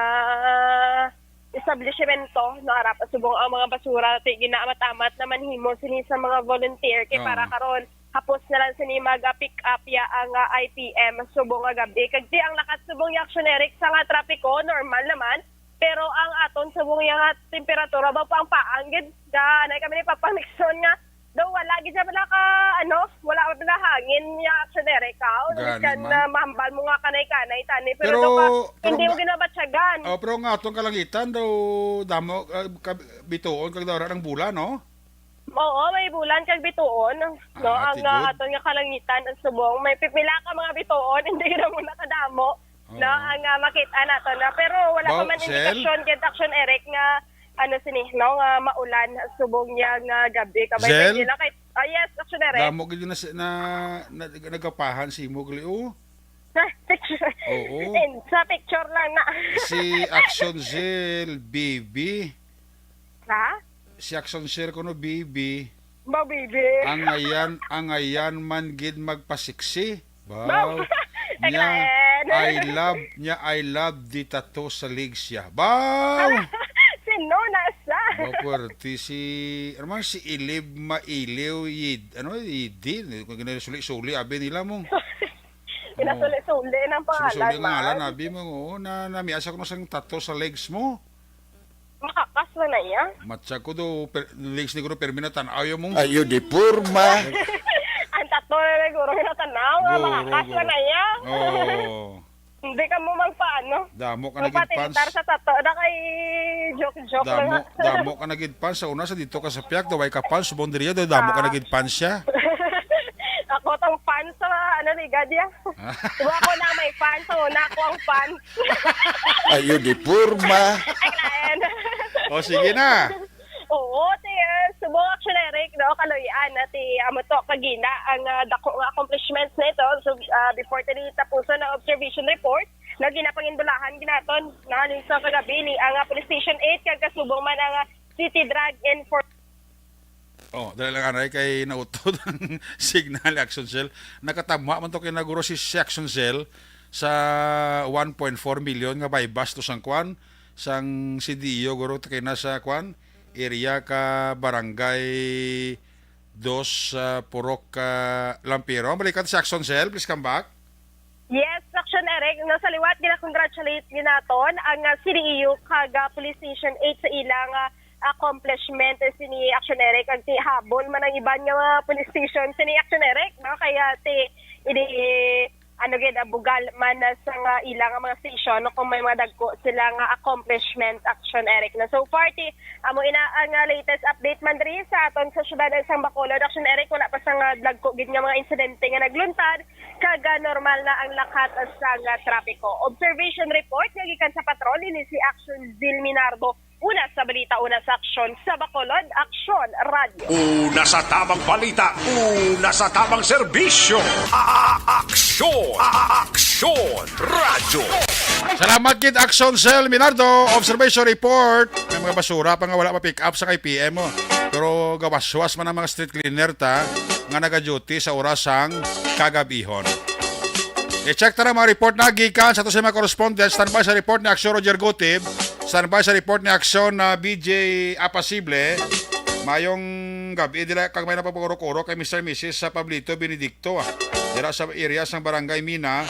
establishmento, no, ara pa subong ang mga basura, ti ginaamat-amat naman himo sini sa mga volunteer, kay Oo. para karon, hapos na lang sini mag, ah, pick up ya ang, ah, I P M subong nga gabi. Kag ti ang lakat subong ya Action Eric sa nga trapiko, normal naman, pero ang aton subong ya nga temperatura ba pang paang gid, ga, anay kami ni Papa Nixon nga, Daw wala gid siya pala ka, ano, wala pa pala hangin niya, Action Eric, ka, o Gani, bisan ma'am. na mahambal mo nga kanay-kanay, tani, pero Pero, daw ka, pero hindi mo nga ginabatyagan. Oh, pero nga atong kalangitan daw damo, ah, ka-, bituon kag daw ra ng bulan, no? Oo, may bulan kag bituon, no? Ah, Ang, tigod. ah, aton nga kalangitan, ang subong, may pipila ka mga bituon, hindi na mo nakadamo. No, Oo. ang, ah, makita nato na. Pero wala pa Baw-, man Sel? indikasyon kay Action Eric nga, ano, sini, no, nga maulan subong niya nga gabi. Kabay Sel? Nila kay, ah, yes, Action Eric. Damo gid na, na, na, nagapahan si mo gali, oh. Sa picture. Oo. And sa picture lang na. Si Action Sel, baby. Ha? Si Action Sel kuno, baby. Ba, baby. Ang ayan, ang ayan man gid magpasiksi. Baw. Baw. Nya, Kalain. I love, nya, I love the tattoo sa legs siya. Baw! Sino na sa? Baw, puwerte si, ano man, si Ilib Mailiw Yid-, ano, Yidi? Kung ginasuli-suli, abi nila mo. Ginasuli-suli ng pangalan, Suli-suli ng ngalan, man. Abi mo, oo, na, namiasa ko na sang tattoo sa legs mo. Makakas na na iya? Matsa ko do, per, links ni Guro Permi na tan-aw mo. Ayo di porma. Ang tatlo na na, Guro, na tanaw, nga Guro, makakas na Guro. na iya. Oo. Hindi ka mo magpaano? Damo ka na gid Magpatilitar fans. sa tato. Na kay joke-joke Damo, lang. damo ka na gid fans. Sa una, sa dito ka sa piyak, daway ka fans. Subong diriya, daw damo ka na Ah. gid fans siya. Ako tong fans sa, ano, Liga, diya. Ah. Diba ako na may fans? So, na ako ang fans. Ayo di porma. Ay, Ryan. O, sige na. Oo, ti, ah, subong Action Eric, no, kaluy-an na ti amo to kagina ang, ah, dako nga accomplishments na ito. So, ah, before tani tapuson ang observation report, no, ginapangindulahan ginaton na sa kagabi ni ang, ah, Police Station eight kag kasubong man ang, ah, City Drug Enforcement. Oh, dali lang, anay, kay nautod ang signal, Action Cell. Nakatamwa man to kay naguro si, si Action Cell sa one point four million nga buy-bust to sang kwan, sang C D E O, guro, kay na sa kwan, area ka Barangay Dos, ah, Purok, ah, Lampiro. Ang balikan si Action Cell, please come back. Yes, Action Eric, no, sa liwat, gina-congratulate ginaton ang, ah, C D E O kag, ah, Police Station eight sa ilang, ah, accomplishment, eh, sini Action Eric, ag ti habol man ang iban nga mga police station sini Action Eric, no, kaya ti, ini, ano gid, ah, bugal man na sa nga ilang mga station, no, kung may mga dagko sila nga accomplishment, Action Eric, no. So far, ti, amo ina ang, ah, latest update man diri sa aton sa syudad sang Bacolod, Action Eric, wala pa sa nga dagko gid nga mga insidente nga nagluntad, kag, ah, normal na ang lakat sa nga trapiko. Observation report nga gikan sa patrol, ini si Action Zil Minardo Una sa balita, una sa aksyon, sa Bacolod, Aksyon Radyo. Una sa tamang balita, una sa tamang serbisyo. A-, a-, aksyon, a-, a-, aksyon, radyo. Salamat gid, Aksyon Cell Minardo. Observation report. May mga basura pa nga wala ma-pick up sa kay P M, oh. Pero gawaswas man ang mga street cleaner ta nga nagaduty sa oras sang kagabihon. I-check ta na mga report na gikan sa ato sa mga correspondent. Standby sa report ni Aksyon Roger Gutib. Standby sa report ni Aksyon na B J Apasible. Mayong gabi dila kag may napapagurok-urok kay Mister Missus sa Pablito Benedicto, ah. Dira sa area sang Barangay Mina,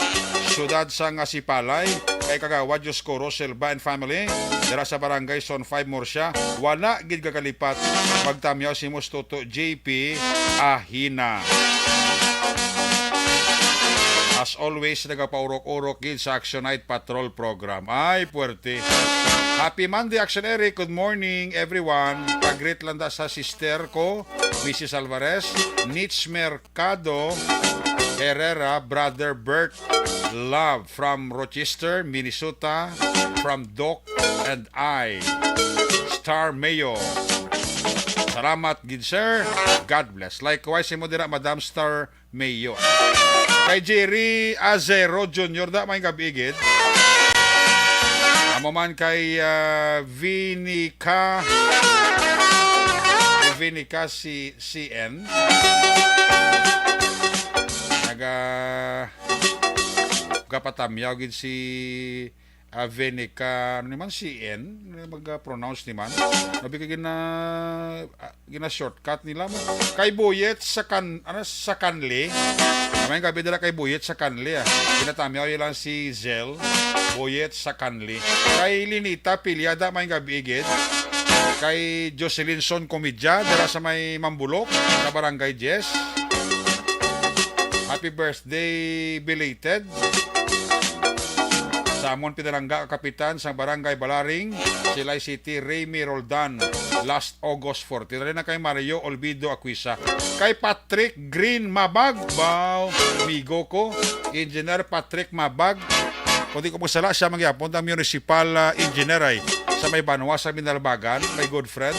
siyudad sang Sipalay, kay Kagawad Dioscoro Silva and family. Dira sa Barangay Zone five Murcia, wala gid gagalipat. Magtamyaw si Mustuto J P Ahina. As always, nagapaurok-urok gid sa Action Night Patrol Program. Ay, puwerte. Happy Monday, Action Eric. Good morning, everyone. Pag-greet lang da sa sister ko, Missus Alvarez, Nitch Mercado Herrera, Brother Bert, love from Rochester, Minnesota, from Doc and I, Star Mayo. Salamat gid, sir. God bless. Likewise, imo dira, Madam Star Mayo. Kay Jerry Azero Junior, da, may gabi gid. Amo man kay, ah, Vinica, Vinica si C N. Naga-, gapatamyaw gid si, ah, Venica, ano ni man, C N, ano mag-pronounce ni man? Labi ka gina-, ah, gina-shortcut nila mo. Kay Boyet sa kan-, ano, sa Kanli. May gabi dala kay Boyet sa Kanli, ah. Ginatamyaw yun lang si Zel. Boyet sa Kanli. Kay Linita Pilyada, may gabi gid. Kay Jocelyn Son Comedya, dala sa may Mambulok, sa Barangay Jess. Happy birthday, belated. Sa amon pinalangga ka kapitan sang Barangay Balaring, Silay City, Remy Roldan, last August fourteen. Dali na kay Mario Olvido Aquisa. Kay Patrick Green Mabag, baw, migo ko, Engineer Patrick Mabag. Kung di ko magsala, siya mangyapon ang municipal, ah, engineer ay sa may banwa sa Binalbagan, my good friend,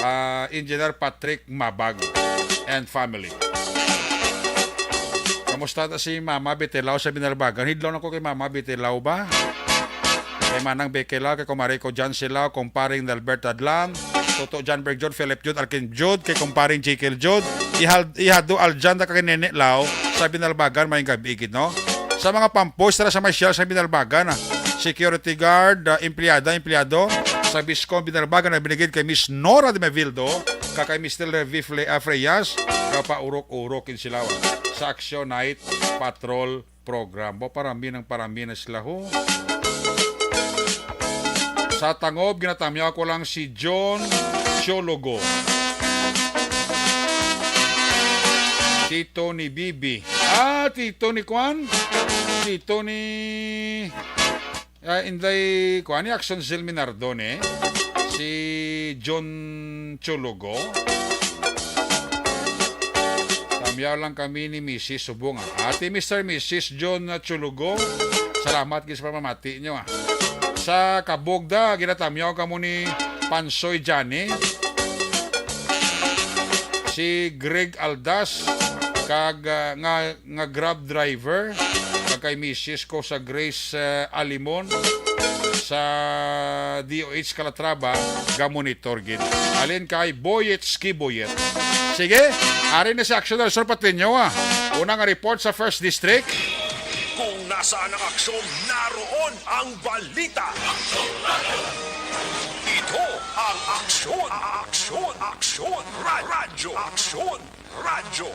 ah, Engineer Patrick Mabag and family. Kamusta ta si Mama Betelaw sa Binalbagan? Hidlaw na ko kay Mama Betelaw ba? Kay Manang Bekelaw, kay Kumare ko John Silaw, Kumparing Dalbert Adlan, Toto John Berg Jud, Philip Jud, Alkin Jud, kay Kumparing Jekyll Jud, ihal-, ihado Aljan, da kay Nene Law, sa Binalbagan, may gabi gid, no? Sa mga pampoy, tara sa may Shell sa Binalbagan, ah. Security guard, ah, empleyada, empleyado, sa Biscom Binalbagan, na binigid kay Miss Nora de Mevildo, kag kay Mister Levi Fle-, ah, Freyas, kapaurok-urok in sila, ah, sa Action Night Patrol Program. Ba, parami ng parami na sila, ho. Sa Tangob, ginatamyaw ko lang si John Chologo. Tito ni Bibi. Ah, tito ni Kwan? Tito ni, ah, Inday Kwan, ni Action Zil Minardo, ni? Si John Chulugo. Tamyaw lang kami ni Missus Subong, ah. Ati Mister Missus John Chulugo, salamat gid sa pamamati nyo, ah. Sa Kabugda, ginatamyaw kamo ni Pansoy Johnny. Si Greg Aldas, kag, ah, nga, nga Grab driver, kag kay misis ko sa Grace, ah, Alimon, sa D O H Calatrava, gamonitor gid. Halin kay Boyet Ski Boyet. Sige, ari na si Action Alsor Patinyo, ah. Una nga report sa First District. Kung nasaan ang aksyon, naroon ang balita. Ito ang Aksyon, Aksyon, Aksyon, Ra-, Radyo, Aksyon, Radyo.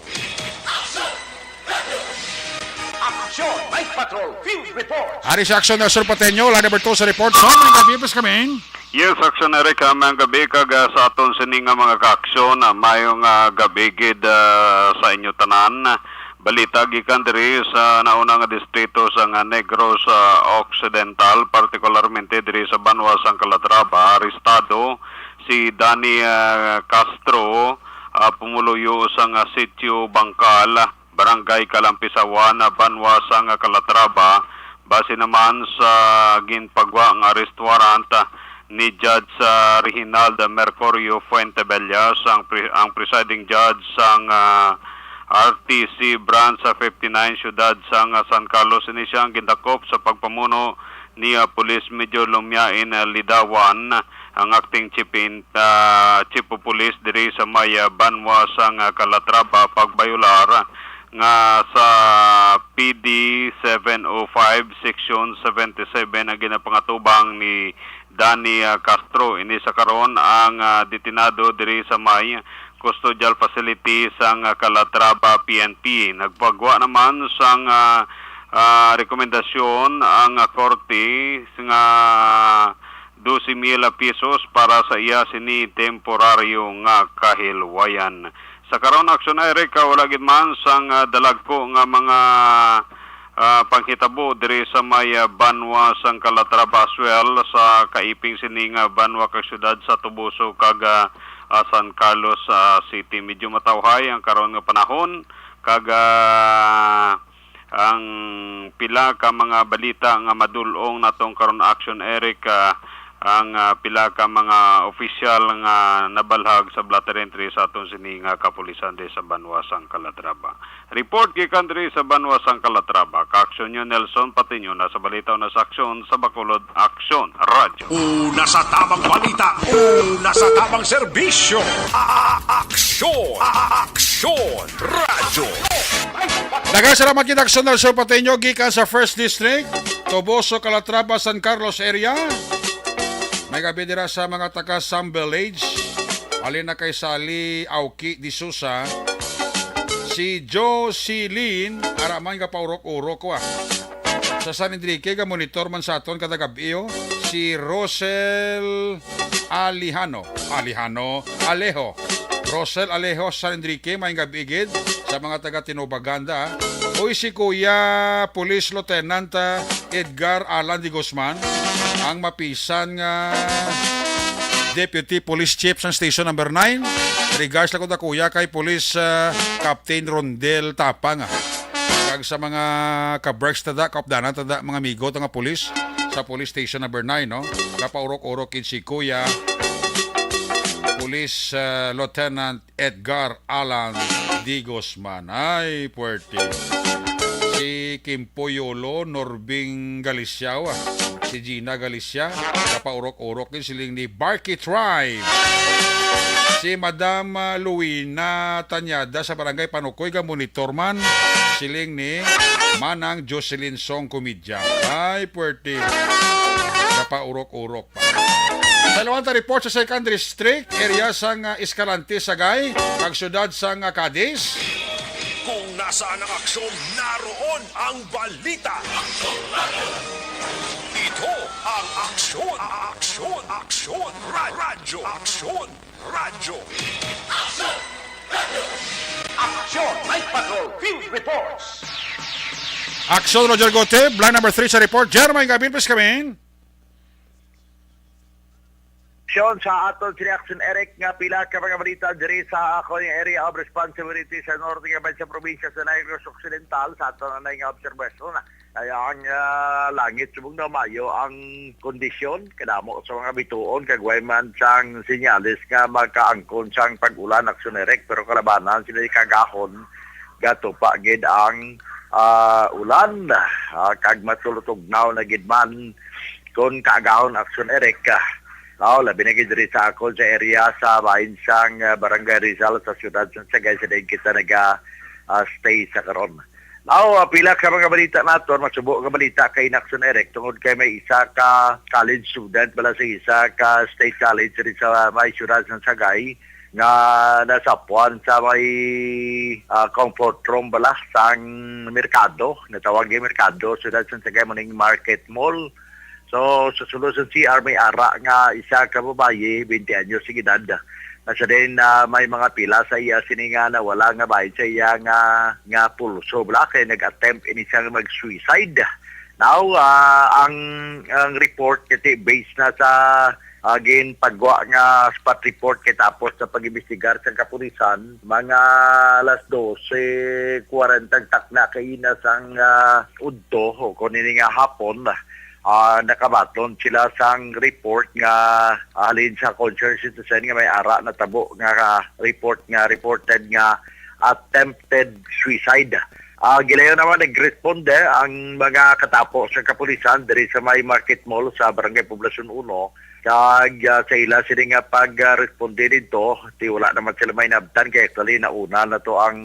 Aksyon, Night Patrol, Field Report. Ari sa Aksyon Alsor Patinyo, line number two sa report. So, may gabi, please, coming. Yes, Aksyon Eric, ah, mayong gabi kag, ah, sa aton sini nga mga kaaksyon, ah, mayong, ah, gabi gid, ah, sa inyo tanan. Balita gikan diri sa nauna nga distrito sa nga Negros, ah, Occidental, partikularmente diri sa banwa sang Calatrava, arestado si Danny, ah, Castro, ah, pumuluyo sa nga Sitio Bangkal, Barangay Kalampisawan, banwa sang Calatrava, base naman sa ginpagwa nga arrest warrant, ah, ni Judge, ah, Reginald Mercurio Fuentebellas, ang pre-, ang presiding judge sang, ah, R T C Branch sa fifty-nine, siyudad sang, ah, San Carlos. Ini siya ang gindakop sa pagpamuno ni, ah, Police Major Lumiain, ah, Lidawan, ang acting chief in, ah, chief of police diri sa may, ah, banwa sang, ah, Calatrava, pagbayolar nga sa P D seven oh five, Section seventy-seven, ang ginapangatubang ni Danny, ah, Castro. Ini sa karon ang, ah, detenado diri sa may custodial facility sang, ah, Calatrava P N P. Nagpagwa naman sang, ah, ah, rekomendasyon ang, ah, korte nga doce mil pesos para sa iya sini temporaryo nga kahilwayan. Sa karon, Action Eric, ah, wala gid man sang, ah, dalagko nga mga, ah, panghitabo diri sa may, ah, banwa sang Calatrava as well sa kaiping sini nga banwa kag syudad sa Toboso kag, ah, ah, San Carlos, ah, City. Medyo matawhay ang karon nga panahon kag, ah, ang pila ka mga balita nga madul-ong natong karon, Action Eric, ah, ang, ah, pila ka mga opisyal nga nabalhag sa blotter entry sa aton sini nga kapulisan diri sa banwa sang Calatrava. Report gikan diri sa banwa sang Calatrava, ka-action niyo Nelson Patiño, na sa balita o na sa aksyon sa Bacolod Aksyon Radyo. Una sa tamang balita, una sa tamang serbisyo. A-, a-, aksyon, a-, a-, aksyon, radyo. Daghang salamat kita, Aksyon Nelson Patiño, gikan sa First District, Toboso, Calatrava, San Carlos area. May gabi dira sa mga taga Sambelage. Alin na kay Sally Auki de Sousa, si Jocelyn, ara man, gapaurok-urok ko, ah. Sa San Enrique, ga-monitor man sa aton kada gab-i, oh. Si Rosel Alejano, Alejano, Alejo. Rosel Alejo, San Enrique, may gabi gid sa mga taga Tinubagan da, ah. Uy, si Kuya Police Lieutenant, ah, Edgar Alan de Guzman, ang mapisan nga Deputy Police Chief sang Station Number Nine. Regards lang ko da, kuya, kay Police, ah, Captain Rondel Tapang, ah. Kag sa mga ka-Berks ta da, kaupdanan ta da, mga amigo ta nga pulis sa Police Station Number Nine, no? Kapaurok-urok gid si Kuya Police, ah, Lieutenant Edgar Alan de Guzman. Ay, puwerte. Si Kimpo Yolo, Norbing Galicia, ah. Si Gina Galicia, kapaurok-urok gid, siling ni Barky Tribe. Si Madam, ah, Luina Tañada sa Barangay Panukoy, ga-monitor man, siling ni Manang Jocelyn Song Comedian. Ay, puwerte. Kapaurok-urok. Sa Luanta report sa Second District, area sang, ah, Escalante, Sagay, kag siyudad sang, ah, Cadiz. Kung nasaan ang aksyon, naroon ang balita. Ito ang aksyon, aksyon, aksyon, ra-, radyo, aksyon, radyo. Aksyon Night Patrol Field Reports. Aksyon, Roger Gotib, line number three sa report. Jermaine Gabin, please come in. Aksyon sa aton sini, Aksyon Eric, nga pila ka mga balita diri sa akon area of responsibility sa norte nga sa probinsya sa Negros Occidental. Sa aton anay nga obserbasyon, ay ang, ah, langit subong daw maayo ang kondisyon, kadamo sa mga bituon, kag way man sang senyales nga makaangkon sang pag-ulan, Aksyon Eric, pero kalabanan sini kagahon, gatupa gid ang, ah, ulan, ah, kag matulutugnaw na gid man kon kaagahon, Aksyon Eric. Ah, labi na gid diri sa akon sa area sa bahin sang, ah, Barangay Rizal sa siyudad sa Sagay, sa diin kita naga, ah, stay sa karon. Now, ah, pila ka mga balita naton, masubo nga balita kay Aksyon Eric, tungod kay may isa ka college student bala sa isa ka state college diri sa may siyudad sa Sagay nga nasapuan sa may, ah, comfort room bala sang merkado, natawag yung merkado, siyudad sa Sagay, muning Market Mall. So, sa sulod sa C R may ara nga isa ka babayi, twenty anyos ang edad. Nga sa din, ah, may mga pila sa iya sini nga nawala nga bahin sa iya nga, nga pulso. Bala kay nag-attempt ini siya nga mag-suicide. Now, ah, ang, ang report kasi based na sa, ah, ginpagwa nga spot report kay tapos sa pag-imbestigar sa kapulisan, mga alas dose kwarenta ang takna kay ina sang, ah, udto o kung ini nga hapon. Ah, nakabaton sila sang report nga, ah, halin sa concerned citizen nga may ara natabo nga, ah, report nga reported nga attempted suicide. Ah, gilayon naman nagresponde ang mga katapo sa kapulisan diri sa may Market Mall sa Barangay Poblacion Uno. Kag, ah, sa ila sini nga pagresponde didto, ti wala naman sila may nabtan kay actually nauna na to ang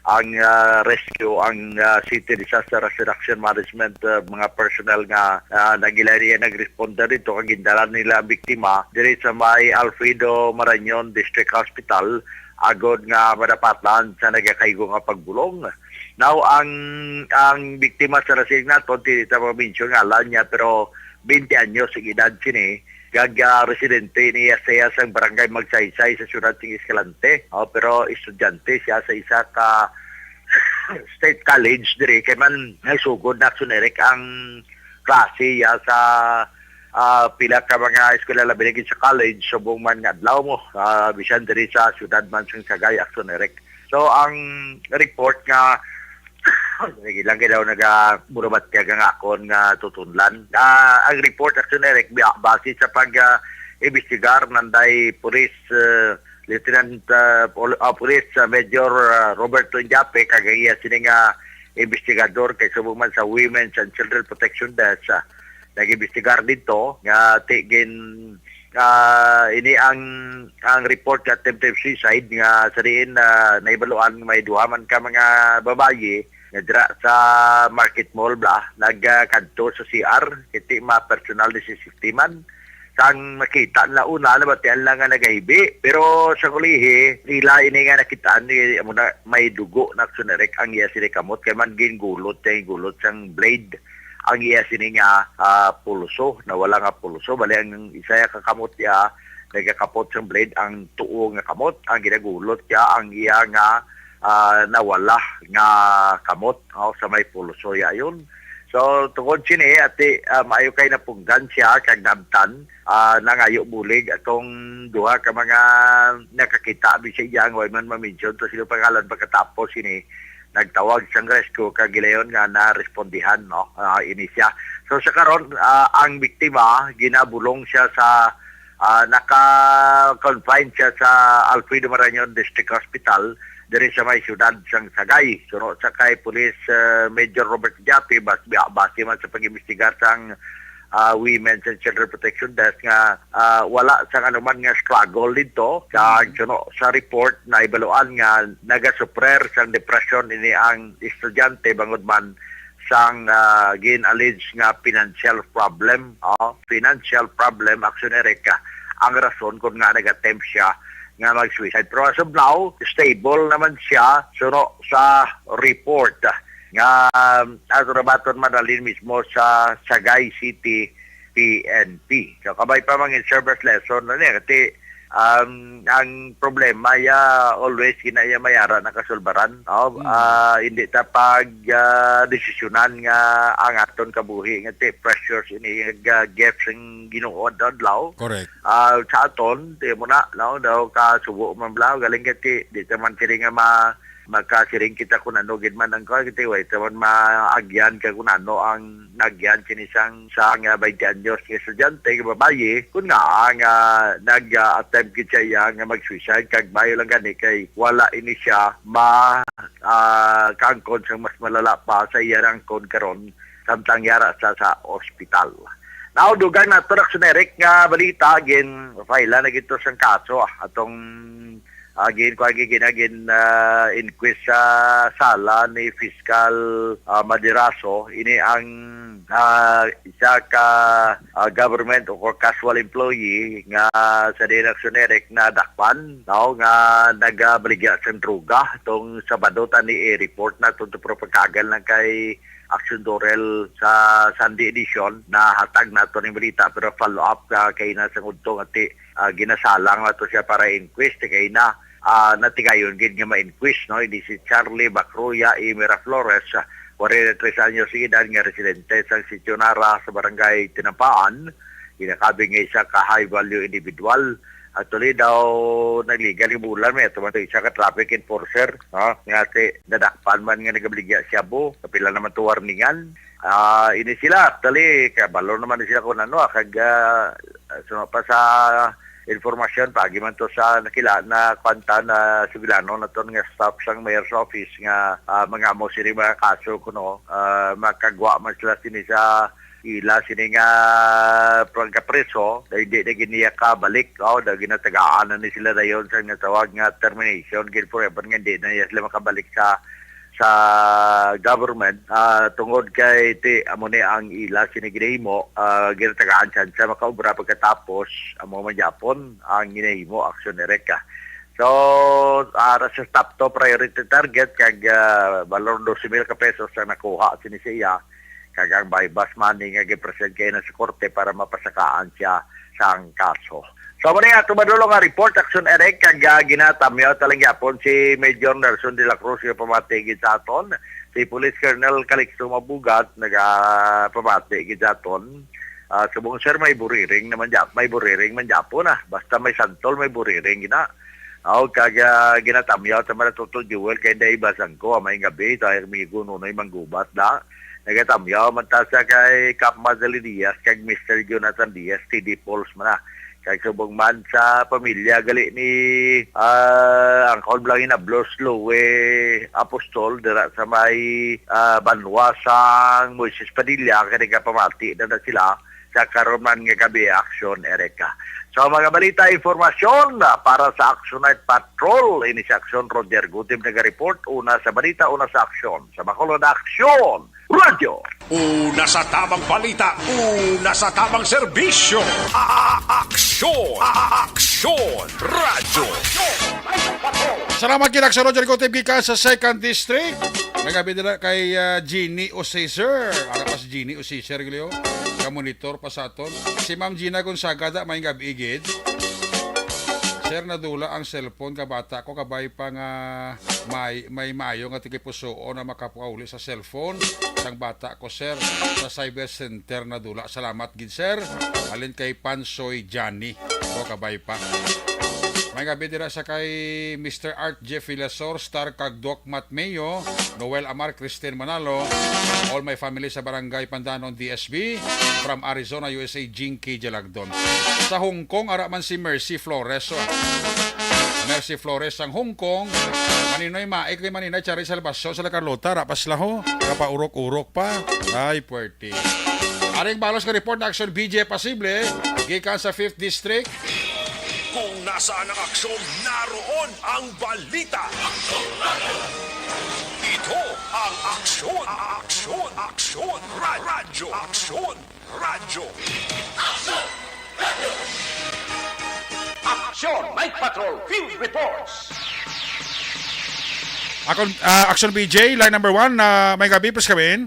ang, ah, rescue, ang, ah, City Disaster Risk Reduction Management, ah, mga personnel nga, ah, nagila niya nagresponde dito kag gindala nila ang biktima diri sa may Alfredo Marañon District Hospital agod nga madapatan sa nagakaigo nga pagbulong. Now, ang ang biktima sa nasig naton, dili ta ma-mention ngalan niya, pero twenty anyos ang edad sini. Kag, ah, residente niya siya sa barangay Magsaysay sa siyudad sing Escalante. Oh, pero estudyante siya sa isa ka state college diri kay man nagsugod na, Aksyon Eric, ang klase ya sa, ah, pila ka mga eskwela labi na gid sa college subong man nga adlaw mo, ah, bisan diri sa siyudad man sang Sagay, Aksyon Eric. So ang report nga Sige lang, kay daw naga-, murabat kay nga akon nga tutunlan. Ah, ang report, Aksyon Eric, bi-, base sa pag, ah, imbestigar nanday Police, ah, Lieutenant, ah, Pol-, ah, Police, ah, Major, ah, Roberto Indiape, kag ang iya sini nga investigador kay subong man sa Women's and Children Protection Desk, ah, nag-imbestigar dito nga ti gin, ah, ini ang, ang report nga attempted suicide nga sa diin, ah, nahibaluan may duha man ka mga babayi nga dira sa Market Mall bla, nagkadto sa C R, kiti ma personal ni si safety man. Sang makita nila una, nabatian lang nga nagahibi. Pero sa kulihi, ila ini nga nakitaan ni, amo na, may dugo na, Aksyon Eric, ang iya sini kamot. Kay man gingulot, kay gulot sang blade ang iya sini nga, ah, pulso, nawala nga pulso. Bali, ang isa ya ka kamot ya, nagakapot sang blade, ang tuo nga kamot, ang ginagulot ya, ang iya nga, ah, nawala nga kamot, oh, sa may pulso ya yun. So, tungod sini, ati, ah, maayo kay napunggan siya, kag nabtan, ah, nangayo bulig atong duha ka mga nakakita, bisag iya nga way man ma-mention to sila pangalan, pagkatapos sini, nagtawag sang rescue kag gilayon nga narespondihan, no? Ah, ini siya. So sa karon, ah, ang biktima ginabulong siya sa, ah, naka-confine siya sa Alfredo Marañon District Hospital diri sa may siyudad sang Sagay. Suno sa kay Police, ah, Major Robert Japi, bas-, base man sa pag-imbestigar sang, ah, Women's and Children Protection Desk nga, ah, wala sang anuman nga struggle didto. Kag suno sa report, nahibaluan nga nagasuffer sang depression ini ang estudyante bangod man sang, ah, gin-allege nga financial problem, oh, financial problem, Aksyon Eric, ang rason kung nga nag-attempt siya nga mag-suicide. Pero as of now, stable naman siya suno sa report, ah, nga, um, ato nabaton man halin mismo sa Sagay City P N P. So, kabay pa mangin service lesson na niya. Kasi, um, ang problema ya always ginaya mayara na kasulbaran. No? Hmm. Ah, hindi ta pag, ah, desisyonan nga ang aton kabuhi nga ti pressures ini nga gift sing Ginoo adlaw. Correct. Ah, sa aton, di mo na, no? Daw ka subo man bla, galing ka ti, di ta man kini nga ma-, makasiring kita kung ano gid man ang kuwan, kay way ta man maagyan ka kung ano ang nagyan kini sang, sang, ah, twenty anyos nga estudyante nga babayi, kun nga ang, ah, nag-attempt gid siya iya nga mag-suicide, kag maayo lang gani kay wala ini siya ma, ah, kaangkon sang mas malala pa sa iya angkon karon, samtang yara sa, sa ospital. Now, dugang nato, Aksyon Eric, nga balita, gin-file na gid to sang kaso, ah, atong, ah, gin-, kuwan, gin-, gin-, gin-, ah, inquest sa sala ni Fiscal, ah, Maderazo. Ini ang, ah, isa ka, ah, government o casual employee nga sa diin, Aksyon Eric, nadakpan, no, nga nagabaligya sang droga. Tong Sabado tani, i-report naton to, pero pagkaagal lang kay Action Dorel sa Sunday edition, nahatag nato ning balita, pero follow up ka kay na sa ngudto nga ti, ah, ginasalang nato siya para inquest kay na, ah, natigayon gid nga ma-inquest, no? Hindi si Charlie Bacroya y Miraflores, ah, forty-three anyos ang edad, nga residente sa Sitio Nara sa Barangay Tinampaan, ginakabig nga isa ka high value individual. Actually daw, nagligal yung bulan, may ato man to isa ka traffic enforcer, no? Nga si nadakpan man nga nagabaligya siya, bo, kapila naman to warningan. Ah, ini sila, actually, kabalo naman ni sila kung ano, ah, kag, ah, so, pa sa informasyon, pagi man to sa nakila-, na kwanta na sugilanon naton nga staff sang mayor's office nga, ah, mangamo sini mga kaso kuno, ah, makagwa man sila sini sa ila sini nga pagkapreso, na hindi na gid niya kabalik, oh, na ginatagaan na ni sila dayon sa natawag nga termination, gid forever nga hindi na niya sila makabalik sa sa government, ah, tungod kay ti amo ni ang ila sini ginahimo, ah, ginatagaan siya sa makaobra pagkatapos amo man gyapon ang ginahimo aksyon direkta. So, ara sa top to priority target kag, ah, balor dose mil ka pesos ang nakuha sini sa iya, kag ang buy-bust money nga gipresent kay na sa korte para mapasakaan siya sang kaso. So, muna nga, tumadulong nga report, Action Eric, kag, ah, ginatamyaw talang yapon si Major Nelson de la Cruz nga pamati gid sa aton. Si Police Colonel Calixto Mabugat, nagapamati gid sa aton. Ah, subong, sir, may buriring naman dya-, may buriring man gyapon, ah. Basta may santol, may buriring gina. Aw, kag, ah, ginatamyaw ta man Toto Joel kay Day Basangko, ah, may gabi, sa amigo Nunoy Manggubat, da. Nagatamyaw man ta sa kay Kap Madali Diaz, kag Mister Jonathan Diaz, T D Pauls man, ah. Kag subong man sa pamilya gali ni, ah, Uncle Blang Inablos, Louie Apostol, dira sa may, ah, banwa sang Moises Padilla, kay nagapamati na, na sila sa karon man nga gabi, Action Erica. So, mga balita, informasyon, ah, para sa Action Night Patrol, ini si Action Roger Gutib naga-report, una sa balita, una sa aksyon, sa Bacolod Action Radyo. Una sa tamang balita, una sa tamang serbisyo. A-, a-, aksyon, a-, a-, aksyon, radyo. Salamat gid, Action Roger Gutib, gikan sa Second District. May gabi nila kay, ah, Jeannie Osiser. Ara pa si Jeannie Osiser, Gleo. Ka-monitor pa sa aton. Si Ma'am Gina Gonzaga, da, may gabi gid. Sir, nadula ang cellphone ka bata ko, kabay pa nga may, may mayo nga tigipusuon na makapauli sa cellphone sang bata ko, sir, sa cyber center nadula. Salamat gid, sir. Alin kay Pansoy Johnny. O, kabay pa. May gabi dira sa kay Mister Art Jeff Villasor, Star kag Doc Matmeo, Noel Amar, Christine Manalo, all my family sa Barangay Pandanon, D S B, from Arizona, U S A, Jinky Jalagdon. Sa Hong Kong, ara man si Mercy Flores, oh. Mercy Flores sang Hong Kong. Maninoy Maik, ni Maninoy Charis Salvacion, sa La Carlota, rapas laho, kapaurok-urok pa. Ay, puwerte. Aring balos nga report na Action B J Pasible, gikan sa Fifth District. Kung nasaan ang aksyon, naroon ang balita. Ito ang Aksyon, Aksyon, Aksyon, Ra-, Radyo, Aksyon, Radyo. Aksyon Night Patrol Field Reports. Akon, ah, Action B J, line number one, na may gabi, please come in.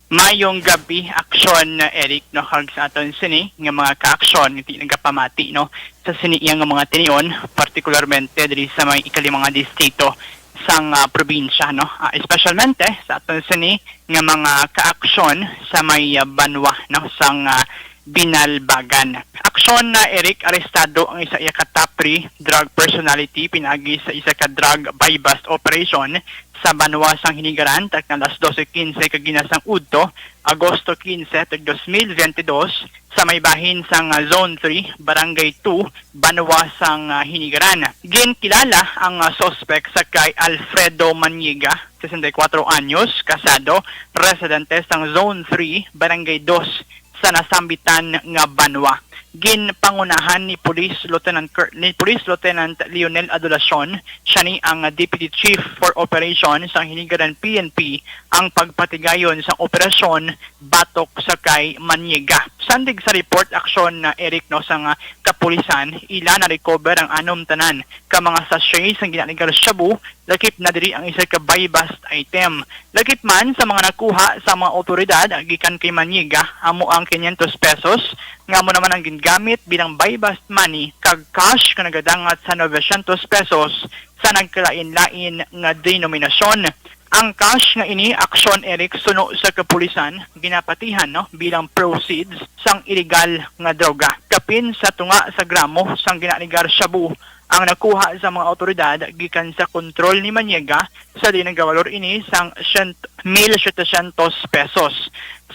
Mayong gabi, Aksyon, Eric, no, kag sa aton sini nga mga kaaksyon nga ti nagapamati, no, sa sini iya nga mga tinion, partikularmente diri sa may ikalima nga distrito sang, ah, probinsya, no. Ah, espesyalmente sa aton sini nga mga kaaksyon sa may, ah, banwa, no, sang, ah, Binalbagan. Aksyon na, Eric, arestado ang isa iya ka top three drug personality pinaagi sa isa ka drug buy-bust operation sa banwa sang Hinigaran, takna alas doce quince kagina sang udto, Agosto quince, tag dos mil veinte dos, sa may bahin sang, ah, Zone three, Barangay two, banwa sang, ah, Hinigaran. Ginkilala ang, ah, suspek sa kay Alfredo Maniega, sesenta y cuatro anyos, kasado, residente sang Zone three, Barangay dos, sa nasambitan nga banwa. Ginpangunahan ni Police Lieutenant Col-, ni Police Lieutenant Lionel Adulacion, siya ni ang Deputy Chief for Operations sang Hinigaran P N P, ang pagpatigayon sa operasyon batok sa kay Maniega. Sandig sa report, Aksyon, na, Eric, no, sang kapulisan, ila na-recover ang anom tanan ka mga sachet sang ginalegar shabu, lakip na diri ang isa ka buy-bust item. Lakip man sa mga nakuha sa mga awtoridad gikan kay Maniega, amo ang quinientos pesos, nga amo naman ang gingamit bilang buy-bust money, kag cash nga nagadangat sa novecientos pesos sa nagkalain-lain nga denominasyon. Ang cash nga ini, Aksyon, Eric, suno sa kapulisan, ginapatihan, no, bilang proceeds sang iligal nga droga. Kapin sa tunga sa gramo sang ginalegar shabu ang nakuha sa mga awtoridad gikan sa kontrol ni Maniega, sa diin nagabalor ini sang siyent-, mil setecientos pesos.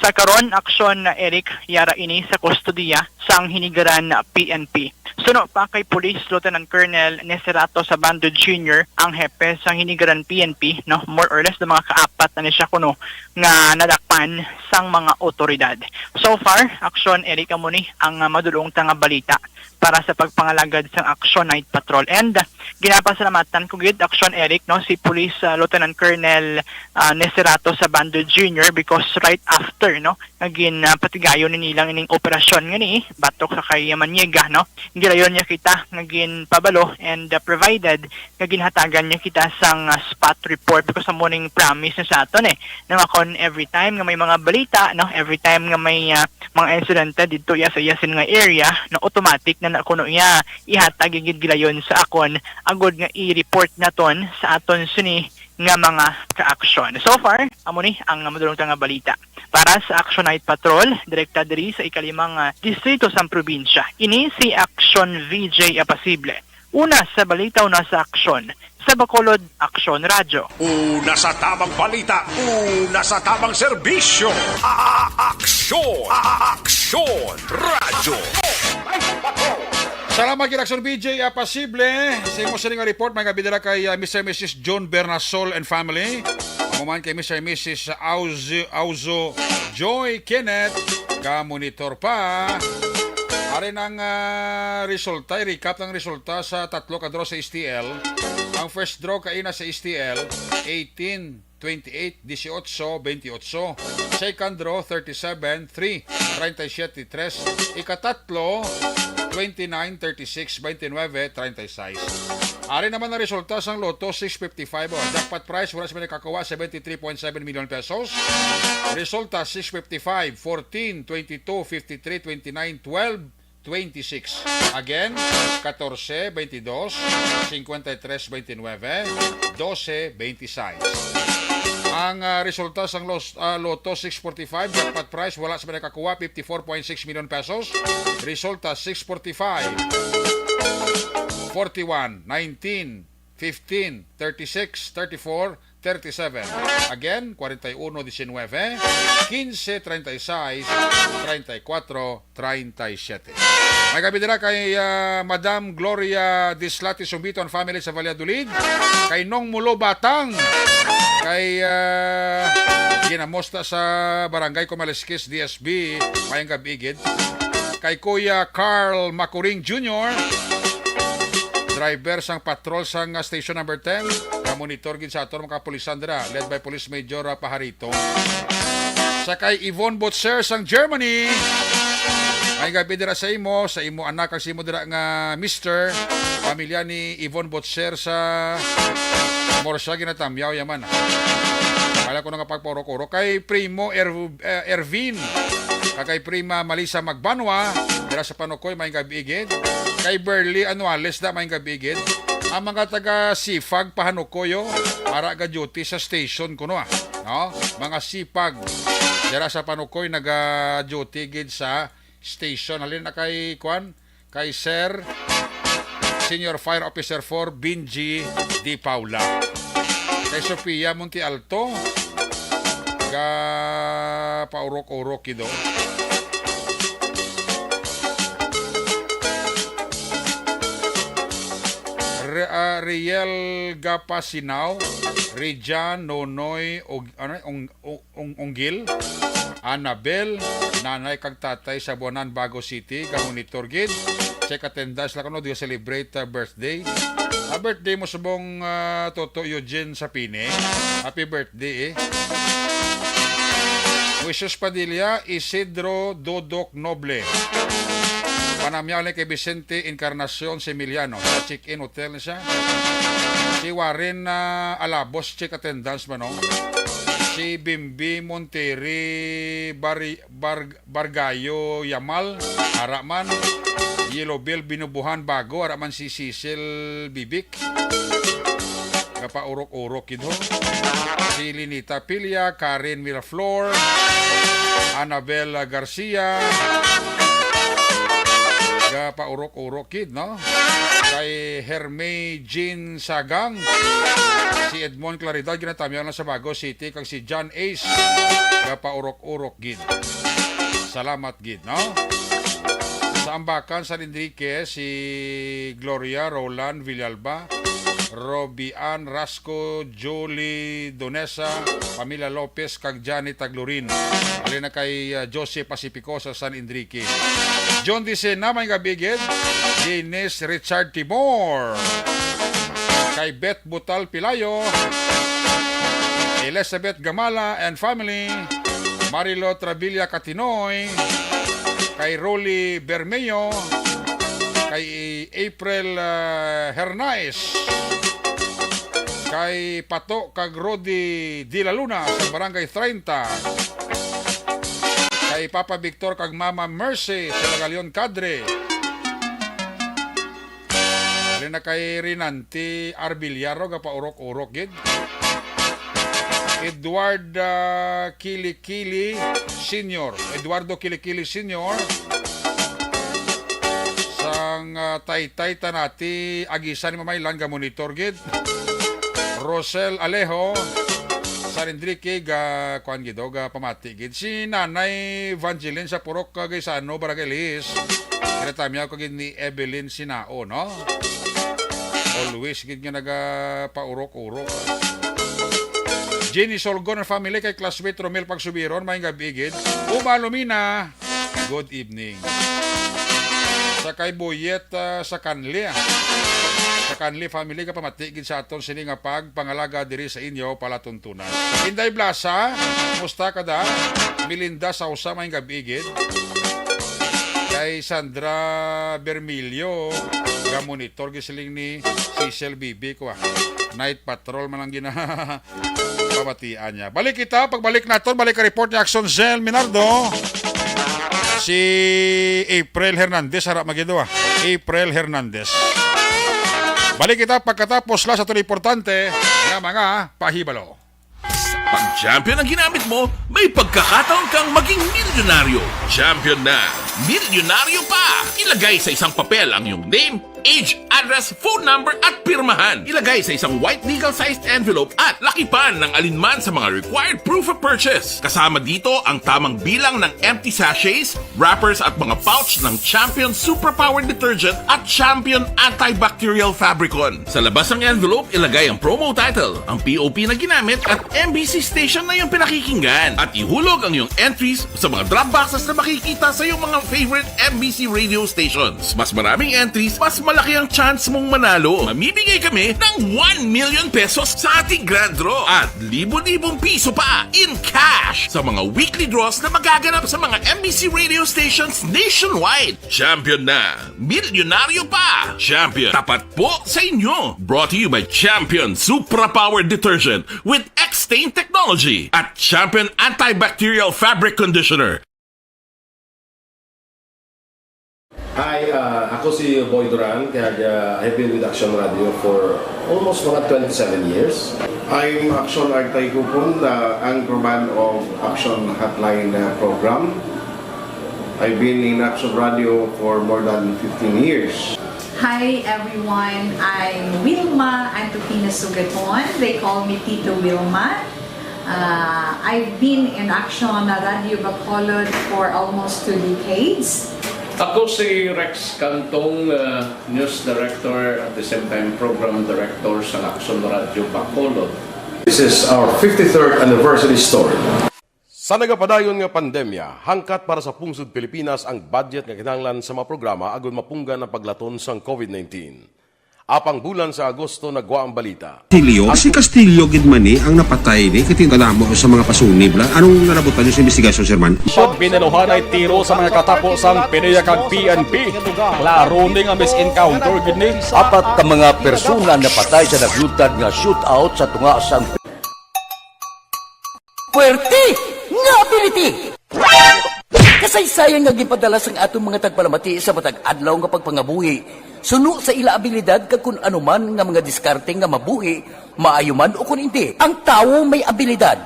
Sa karon, aksyon na, Eric, yara ini sa kustodiya sang Hinigaran P N P. Suno pa kay Police Lieutenant Colonel Neserato Sabando Junior, ang hepe sang Hinigaran P N P, no, more or less, mga kaapat na ni siya kuno nga nadakpan sang mga otoridad. So far, aksyon, Eric, amo ni ang, ah, madulong ta nga balita para sa pagpangalagad sang Action Night Patrol. And, ah, ginapasalamatan ko gid, aksyon, Eric, no, si Police, ah, Lieutenant Colonel, ah, Neserato Sabando Junior, because right after, no, nga gin, ah, patigayon ni nilang ining operasyon nga ni batok sa kay Maniega, no, gilayon niya kita nga ginpabalo and, ah, provided nga ginhatagan niya kita sang, ah, spot report, because amo ning promise na sa aton, eh, na makon every time nga may mga balita, no, every time nga may, ah, mga insidente didto iya sa iya sin nga area, na automatic na, na kuno iya ihatag gid gilayon sa akon, agod nga i-report naton sa aton sini nga mga kaaksyon. So far, amo ni ang madulong ta nga balita. Para sa Action Night Patrol, direkta diri sa ikalimang, ah, distrito sang probinsya. Ini si Action V J Apasible. Una sa balita, una sa aksyon. Sa Bacolod, Aksyon Radyo. Una sa tamang balita, una sa tamang serbisyo. A-, a-, aksyon, a-, a-, aksyon, radyo. Salamat kay Aksyon B J, ah, Pasible. Sa imo sini nga report, may gabidala kay, ah, Mister and Missus John Bernasol and family. Amo man kay Mister and Missus Auzo, Auzo Joy Kenneth, ka monitor pa. Ari nang, ah, resulta, i-recap ang resulta sa tatlo ka draw sa S T L. Ang first draw kaina sa S T L, eighteen, twenty-eight, dieciocho, veintiocho. Second draw, thirty-seven, three, treinta y siete, tres. Ikatatlo, twenty-nine, thirty-six, veintinueve, treinta y seis. Ari naman ang resulta sang Lotto six fifty-five, oh. Jackpot prize, wala sa may nakakuha, seventy-three point seven million pesos. Resulta, six fifty-five, fourteen, twenty-two, fifty-three, twenty-nine, twelve, twenty-six. Again, catorce, veintidós, cincuenta y tres, veintinueve, doce, veintiséis. Ang, ah, resulta sang los-, ah, Lotto six forty-five, jackpot prize, wala sa may nakakuha, fifty-four point six million pesos. Resulta, six forty-five, forty-one, nineteen, fifteen, thirty-six, thirty-four, thirty-seven. Again, forty-one, diecinueve, quince, treinta y seis, treinta y cuatro, treinta y siete. May gabi dira kay, ah, Madam Gloria Dislati Sumbito and family sa Valladolid, kay Nong Mulo Batang, kay, ah, ginamusta sa Barangay Kumaliskis, D S B, mayang gabi gid. Kay Kuya Carl Macuring Junior, driver sang patrol sang, ah, Station Number Ten, nga monitor gid sa aton mga kapulisan dira, led by Police Major, ah, Pajarito. Sa kay Yvonne Butcher sang Germany, may gabi dira sa imo, sa imo anak, kag sa imo dira nga mister, pamilya ni Yvonne Butcher sa Morsa, Ginatamyaw, yaman. Wala ko na nga pagpaurok-urok. Kay Primo Er-, eh, Ervin, kag kay Prima Malisa Magbanwa, dira sa Panukoy, may gabi gid. Kay Berly Anuales, da, may gabi gid. Ang mga taga Sifag, Pahanukoy, oh, ara ga duty sa station kuno, ah. No? Mga Sipag, dira sa Panukoy, naga-duty gid sa station. Halin na kay, kwan, kay Sir, Senior Fire Officer four, Benji Di Paula. Kay Sofia Monte Alto, ga paurok-urok gid, oh. Re-, ah, Riel Gapasinao, Rijan, Nonoy, og, ano, ong, ong, ong, Unggil, Annabel, nanay kag tatay sa Buanan, Bago City, ga-monitor gid. Check attendance lang kuno, di celebrate, ah, birthday. Ah, birthday mo subong, ah, Toto Eugene Sapine. Happy birthday, eh. Moises Padilla, Isidro Dodok Noble. Panamyaw ni kay Vicente Encarnacion Similiano. Sa check-in hotel ni siya. Si Warren, ah, Alabos, check attendance man, no? Si Bimbi Monteri Bari-, Bar-, Bargayo Yamal, ara man. Yellow Bill Binubuhan Bago, ara man si Cecil Bibik. Gapaurok-urok gid, ho. Si Linita Pilla, Karen Miraflor, Annabel Garcia. Gapaurok-urok gid, no? Kay Hermie Jean Sagang, si Edmond Claridad, ginatamyaw lang sa Bago City, kag si John Ace Gapaurok-urok gid. Salamat gid, no? Sa Ambacan, San Enrique, si Gloria Roland Villalba, Robian Rasco, Julie Donesa, Pamela Lopez, kag Johnny Taglurin. Halin na kay, ah, Jose Pacifico sa San Enrique. John Dicena, may gabigid. Dennis Richard Timor. Kay Beth Butal Pilayo, Elizabeth Gamala and family, Marilo Travilla Catinoy, kay Rolly Bermeo, kay April, ah, Hernaez, kay Pato kag Rudy de la Luna sa Barangay treinta, kay Papa Victor kag Mama Mercy sa Lagalion Cadre. Halin na kay Rinanti Arbiliaro, gapaurok-urok gid. Edward, ah, Kilikili Senior. Eduardo Kilikili Senior. Sang, ah, Taytay Tanati, Agisan ni Mamaylan, ga monitor gid. Rosel Alejo, San Enrique, ga, kuan gid, oh, ga pamati gid. Si Nanay Evangeline sa Purok, ah, Gaisano, Barangay Lihis. Kinatamyaw ko gid ni Evelyn Sinao, no? Always gid nga nagapaurok-urok. Jenny Solgon and family, kay classmate Romel Pagsubiron, may gabi gid. Uma Lumina, good evening. Sa kay Boyet, ah, sa Kanli, ah. Sa Kanli family, kapamati gid sa aton sini nga pagpangalaga diri sa inyo palatuntunan. Inday Blasa, musta ka da? Melinda Sausa, may gabi gid. Kay Sandra Bermilio, ga monitor gid siling ni Cecil Bibi ko, ah. Night patrol man ang gina-, pamatian niya. Balik kita, pagbalik naton, balik ka report ni Action Zell Minardo. Si April Hernandez, harap magido, ah. April Hernandez. Balik kita pagkatapos la sa tuloy importante nga mga pahibalo. Pag Champion ang ginamit mo, may pagkakataon kang maging milyonaryo. Champion na, milyonaryo pa! Ilagay sa isang papel ang iyong name, age, address, phone number, at pirmahan. Ilagay sa isang white legal-sized envelope at lakipan ng alinman sa mga required proof of purchase. Kasama dito ang tamang bilang ng empty sachets, wrappers, at mga pouch ng Champion Superpower Detergent at Champion Antibacterial Fabricon. Sa labas ng envelope, ilagay ang promo title, ang P O P na ginamit, at M B C station na iyong pinakikinggan. At ihulog ang iyong entries sa mga drop boxes na makikita sa iyong mga favorite M B C radio stations. Mas maraming entries, mas malaki ang chance mong manalo. Mamimigay kami ng one million pesos sa ating grand draw at libo-libong piso pa in cash sa mga weekly draws na magaganap sa mga M B C radio stations nationwide. Champion na! Milyonaryo pa! Champion, tapat po sa inyo! Brought to you by Champion Supra Power Detergent with X-Stain Technology at Champion Antibacterial Fabric Conditioner. Hi, uh, ako si Boy Duran, kag, uh, I've been with Action Radio for almost mga twenty-seven years. I'm Action Artay Kupon, the anchorman of Action Hotline, uh, program. I've been in Action Radio for more than fifteen years. Hi everyone, I'm Wilma Antokina Sugaton. They call me Tito Wilma. Uh, I've been in Action Radio Bacolod for almost two decades. Ako si Rex Cantong, uh, news director at the same time program director sa Action Radio Bacolod. This is our fifty-third anniversary story. Sa nagapadayon nga pandemya, hangkat para sa pungsod Pilipinas ang budget nga kinahanglan sa mga programa agud mapunggan ang paglaton sang COVID nineteen. Apang bulan sa Agosto nagwa ang balita. Castillo, si Castillo gid man ni ang napatay ni, kay tingala mo sa mga pasunib la. Anong nalabutan niyo sa investigasyon, Sir Man? Pag binaluhanay tiro sa mga katapo sang PDEA kag P N P, klaro ni nga mis-encounter gid ni. Apat ka mga persona napatay sa naglutad nga shootout sa tunga sang Puwerte nga ability! Kasaysayan nga ginpadala sang aton mga tagpalamati sa matag adlaw nga pagpangabuhi, suno sa ila abilidad kag kun ano man nga mga diskarte nga mabuhi, maayo man o kun indi. Ang tawo may abilidad.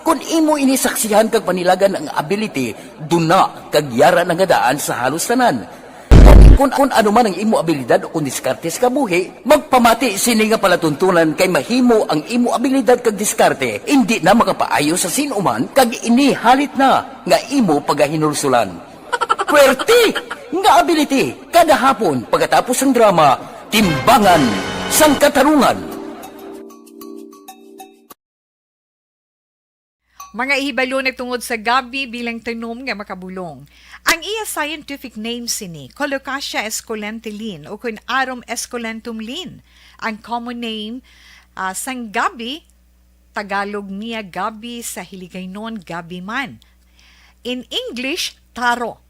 Kun imo ini saksihan kag panilagan ang ability, duna kag yara na nga daan sa halos tanan. Kon Kung, kung ano man ang imo abilidad o kung diskarte sa kabuhi, magpamati sini nga palatuntunan, kay mahimo ang imo abilidad kag diskarte indi na makapaayo sa sin-o man, kag ini halit na nga imo pagahinulsulan. Pwerte nga ability, kada hapon pagkatapos sang drama, Timbangan sang Katarungan. Mga ihibalo na tungod sa gabi bilang tanom nga makabulong. Ang iya scientific name sini, Colocasia esculenta Linn, o kun Arum esculentum Linn. Ang common name, ah, sang gabi, Tagalog niya gabi, sa Hiligaynon gabi man. In English, taro.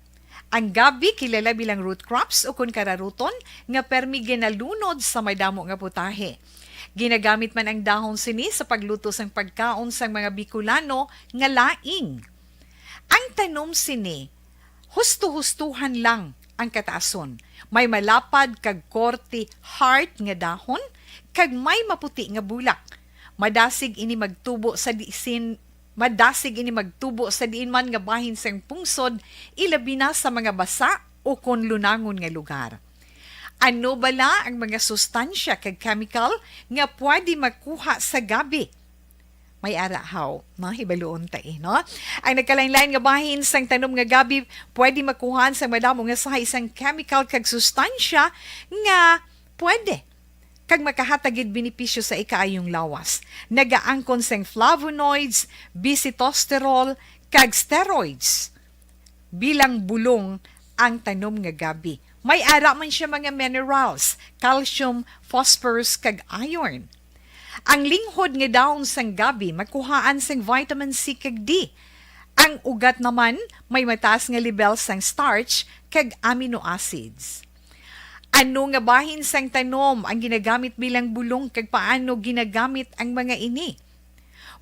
Ang gabi kilala bilang root crops o kun kararuton nga permi ginalunod sa madamo nga putahe. Ginagamit man ang dahon sini sa pagluto sang pagkaon sang mga Bicolano nga laing. Ang tanom sini, husto-hustohan lang ang kataason. May malapad kag korte heart nga dahon, kag may maputi nga bulak. Madasig ini magtubo sa disin, madasig ini magtubo sa diin man nga bahin sang pungsod, ilabi na sa mga basa o kon lunangon nga lugar. Ano bala ang mga sustansya kag chemical nga pwede makuha sa gabi? May ara haw, no? Hibaluon ta, eh, no? Ang nagkalain-lain nga bahin sang tanom nga gabi pwede makuhaan sang madamo nga sahi sang chemical kag sustansya nga pwede kag makahatag gid benepisyo sa ikaayong lawas. Nagaangkon sang flavonoids, bisitosterol, kag steroids. Bilang bulong ang tanom nga gabi. May ara man siya mga minerals, calcium, phosphorus, kag iron. Ang linghod nga dahon sang gabi makuhaan sang vitamin C kag D. Ang ugat naman may mataas nga lebel sang starch kag amino acids. Ano nga bahin sang tanom ang ginagamit bilang bulong, kag paano ginagamit ang mga ini?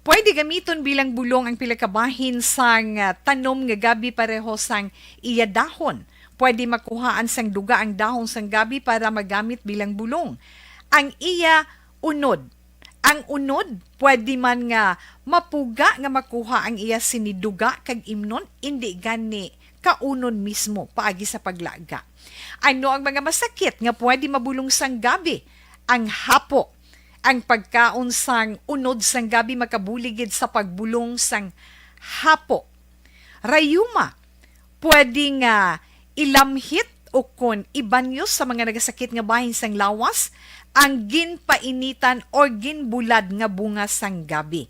Pwede gamiton bilang bulong ang pila ka bahin sang, ah, tanom nga gabi pareho sang iya dahon. Pwede makuhaan sang duga ang dahon sang gabi para magamit bilang bulong. Ang iya unod. Ang unod, pwede man nga mapuga nga makuha ang iya sini duga kag imnon, indi gani kaunon mismo paagi sa paglaga. Ano ang mga masakit nga pwede mabulong sang gabi? Ang hapo. Ang pagkaon sang unod sang gabi makabulig gid sa pagbulong sang hapo. Rayuma, pwede nga ilamhit o kon ibanyos sa mga nagasakit nga bahin sang lawas ang ginpainitan or ginbulad nga bunga sang gabi.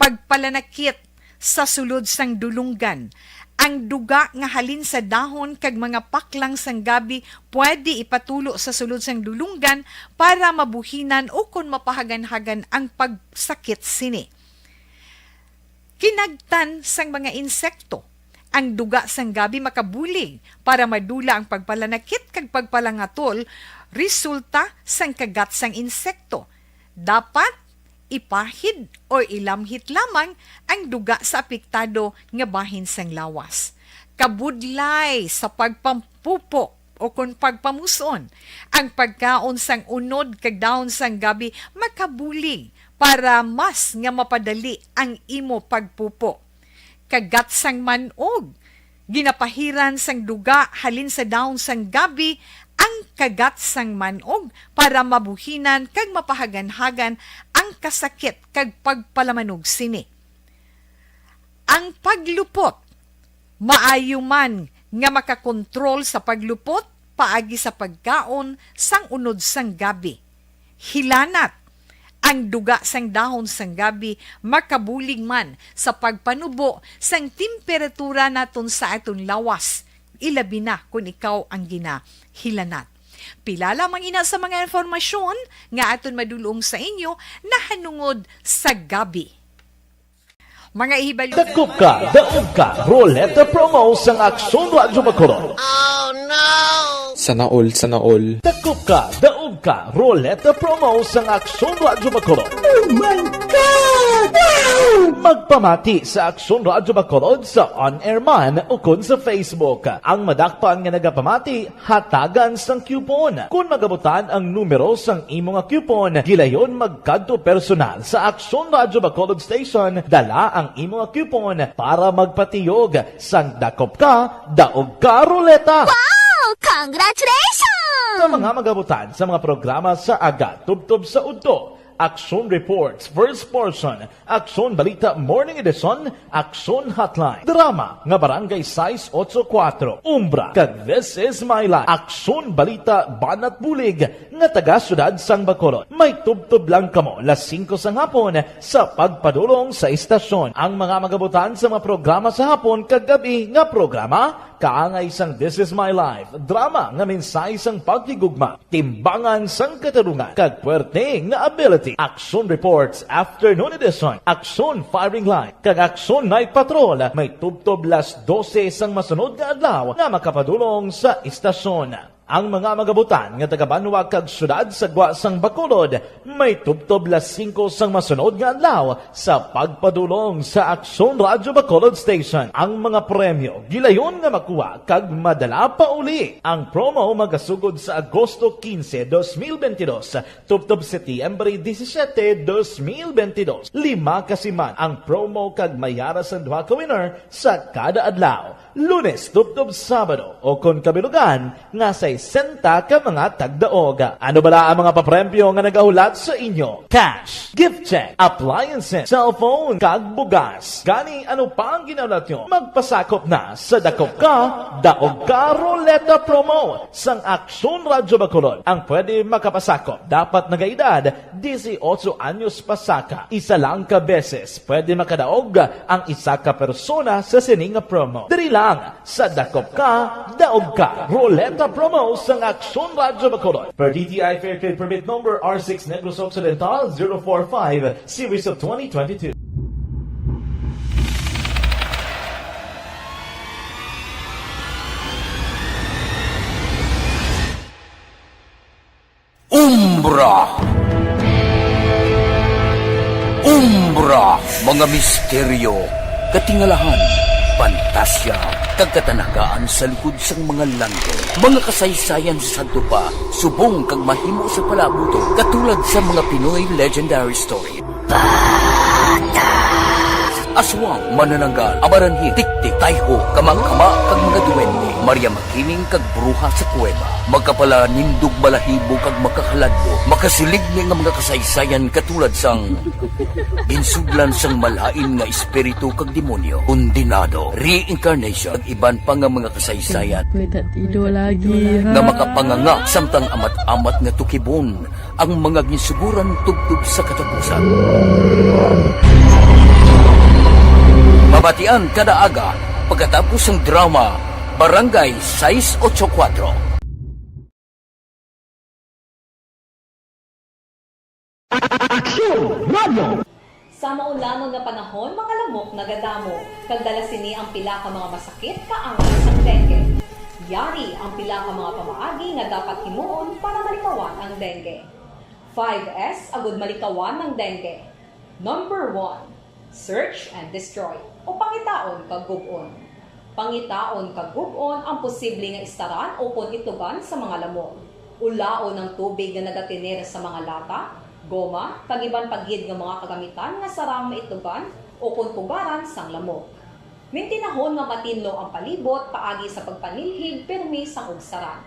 Pagpalanakit sa sulod sang dulonggan. Ang duga nga halin sa dahon kag mga paklang sang gabi pwede ipatulo sa sulod sang dulonggan para mabuhinan o kon mapahaganhagan ang pagsakit sini. Kinagtan sang mga insekto. Ang duga sang gabi makabulig para madula ang pagpalanakit kag pagpalangatol resulta sang kagat sang insekto. Dapat ipahid o ilamhit lamang ang duga sa apektado nga bahin sang lawas. Kabudlay sa pagpampupo o kon pagpamus-on, ang pagkaon sang unod kag dahon sang gabi makabulig para mas nga mapadali ang imo pagpupo. Kagat sang man-og. Ginapahiran sang duga halin sa dahon sang gabi ang kagat sang man-og para mabuhinan kag mapahaganhagan ang kasakit kag pagpalamanog sini. Ang paglupot. Maayo man nga makakontrol sa paglupot paagi sa pagkaon sang unod sang gabi. Hilanat. Ang duga sang dahon sang gabi makabulig man sa pagpanubo sang temperatura naton sa aton lawas, ilabi na kon ikaw ang ginahilanat. Pila lamang ina sa mga impormasyon nga aton madul-ong sa inyo nahanungod sa gabi. Mga ihibalo. Dakop ka, daog ka, Roleta Promo sang Aksyon Radyo Bacolod. Sana all, sana all. Dakop ka, daog ka, Roleta Promo sang Aksyon Radyo Bacolod. Oh my God! Wow! Magpamati sa Aksyon Radyo Bacolod sa on-air man o kon sa Facebook. Ang madakpan nga nagapamati, hatagan sang coupon. Kon magabutan ang numero sang imo nga coupon, gilayon magkadto personal sa Aksyon Radyo Bacolod Station, dala ang imo nga coupon para magpatiyog sang dakop ka, daog ka, Roleta. Wow! Congratulations! Sa mga magabutan sa mga programa sa aga, tubtob sa udto, Aksyon Reports, First Portion, Aksyon Balita Morning Edition, Aksyon Hotline, drama nga Barangay sais ocho kuwatro, Umbra, kag This Is My Life, Aksyon Balita Banat Bulig nga taga Siyudad sang Bacolod. May tubtob lang kamo las singko sang hapon sa pagpadulong sa istasyon. Ang mga magabutan sa mga programa sa hapon kag gab-i nga programa, kaangay sang This Is My Life, drama nga mensahe sang paghigugma, timbangan sang katarungan, kag puwerte nga ability. Action Reports Afternoon Edition, Action Firing Line, kag Action Night Patrol may tubtob las dose sang masunod nga adlaw nga makapadulong sa istasyon. Ang mga magabutan nga taga-banwa kag siyudad sa gwa sang Bacolod may tubtob las singko sang masunod nga adlaw sa pagpadulong sa Aksyon Radyo Bacolod Station. Ang mga premyo gilayon nga makuha kag madala pa uli. Ang promo magasugod sa Agosto quince, dos mil veintidós, tubtob Setyembre disisiete, dos mil veintidós. Lima ka siman ang promo kag may ara sang duha ka winner sa kada adlaw. Lunes tubtob Sabado, o kon kabilugan nga sesenta ka mga tagdaog. Ano bala ang mga papremyo nga nagahulat sa inyo? Cash, gift check, appliances, cellphone, kag bugas. Gani, ano pa ang ginahulat nyo? Magpasakop na sa Dakop Ka, Daog Ka Ruleta Promo sang Aksyon Radyo Bacolod. Ang pwede makapasakop dapat nagaedad disiotso anyos pasaka. Isa lang ka beses pwede makadaog ang isa ka persona sa sini nga promo. Diri lang sa Dakop Ka, Daog Ka Ruleta Promo sang Aksyon Radyo Bacolod. Per D T I Fair Trade Permit Number R six Negros Occidental zero four five, Series of twenty twenty-two. Umbra. Umbra, mga misteryo, katingalahan, pantasya, kag katanagaan sa likod sang mga langit. Mga kasaysayan sa sadto pa, subong kag mahimo sa palaabuton, katulad sa mga Pinoy legendary story. Aswang, manananggal, amaranhil, tiktik, tayho, kamangkama, kag mga duwende, Maria Makiling kag bruha sa kuweba. Makapalanindog balahibo kag makakaladlo, makasiligni nga mga kasaysayan katulad sang ginsudlan sang malain nga espiritu kag demonyo, kondenado, reincarnation, kag iban pa nga mga kasaysayan May tatido lagi, ha? nga makapanganga samtang amat-amat nga tukibon ang mga ginsuguran tubtob sa katapusan. Mabatian kada aga pagkatapos sang drama Barangay sais ocho kuwatro. Aksyon Radio! Sa maulangon nga panahon, mga lamok nagadamo, kag dala sini ang pila ka mga masakit kaangay sang dengue. Yari ang pila ka mga pamaagi nga dapat himuon para malikawan ang dengue. Five S agud malikawan ang dengue. Number one, search and destroy, o pangitaon kag gub-on. Pangitaon kag gub-on ang posible nga istaran ukon itugan sa mga lamok. Ulaon ang tubig nga nagatener sa mga lata, goma, kag iban pa gid nga mga kagamitan nga sarang maitugan ukon pugaran sang lamok. Mintinahon nga matinlo ang palibot paagi sa pagpanilhig pirmi sang ugsaran.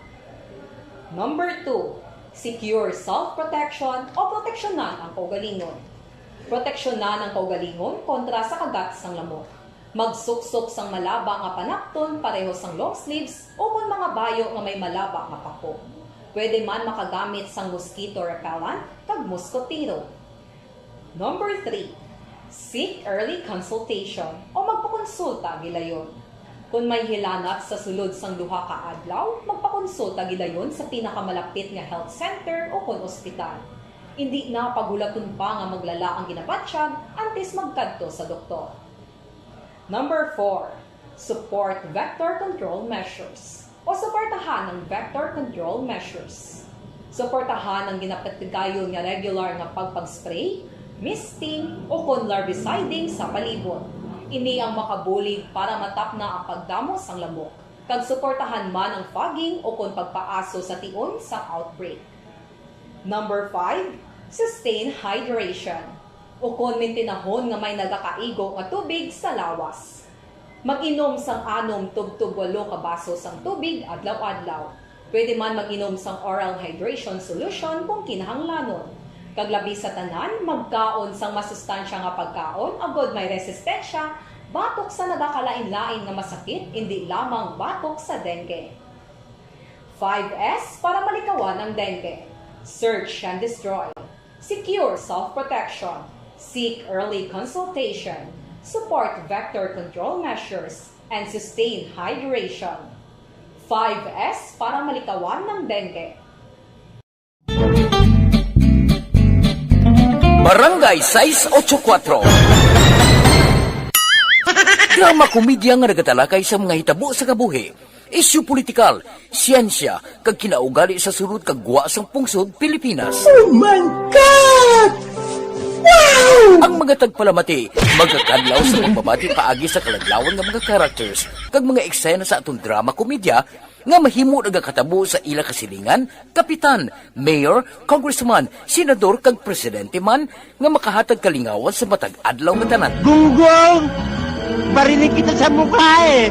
Number two, secure self-protection o proteksyonan ang kaugalingon. Proteksyonan ang kaugalingon kontra sa kagat sang lamok. Magsuksok sang malaba nga panapton pareho sang long sleeves ukon mga bayo nga may malaba nga pako. Pwede man makagamit sang mosquito repellent kag moskotero. Number three, seek early consultation o magpakonsulta gilayon. Kon may hilanat sa sulod sang duha ka adlaw, magpakonsulta gilayon sa pinakamalapit nga health center ukon ospital. Indi na paghulaton pa nga maglala ang ginabatyag antes magkadto sa doktor. Number four, support vector control measures o suportahan ang vector control measures. Suportahan ang ginapatigayon nga regular nga pagpag-spray, misting, ukon larviciding sa palibot. Ini ang makabulig para matapna ang pagdamo sang lamok, kag suportahan man ang fogging ukon pagpaaso sa tion sang outbreak. Number five, sustain hydration, ukon mintinahon nga may nagakaigo nga tubig sa lawas. Mag-inom sang anom tubtob walo ka baso sang tubig adlaw-adlaw. Pwede man mag-inom sang oral hydration solution kung kinahanglanon. Kag labi sa tanan, magkaon sang masustansya nga pagkaon agod may resistensya batok sa nagakalain-lain nga masakit, indi lamang batok sa dengue. Five S para malikawan ang dengue. Search and destroy. Secure self-protection. Seek early consultation. Support vector control measures and sustain hydration. Five S para malikawan ng dengue. Barangay sais ocho kuatro. Drama komedya nga nagatalakay sa mga hitabo sa kabuhi, isyu politikal, siyensya, kag kinaugali sa sulod kag gwa sang pungsod Pilipinas. Oh my God! Wow! Ang mga tagpalamati magakadlaw sa pagbabati paagi sa kaladlawan nga mga characters kag mga eksena sa aton drama komedya nga mahimo nagakatabo sa ila kasilingan, kapitan, mayor, congressman, senador kag presidente man nga makahatag kalingawan sa matag adlaw nga tanan. Gunggong! Barinig kita sa mukha eh!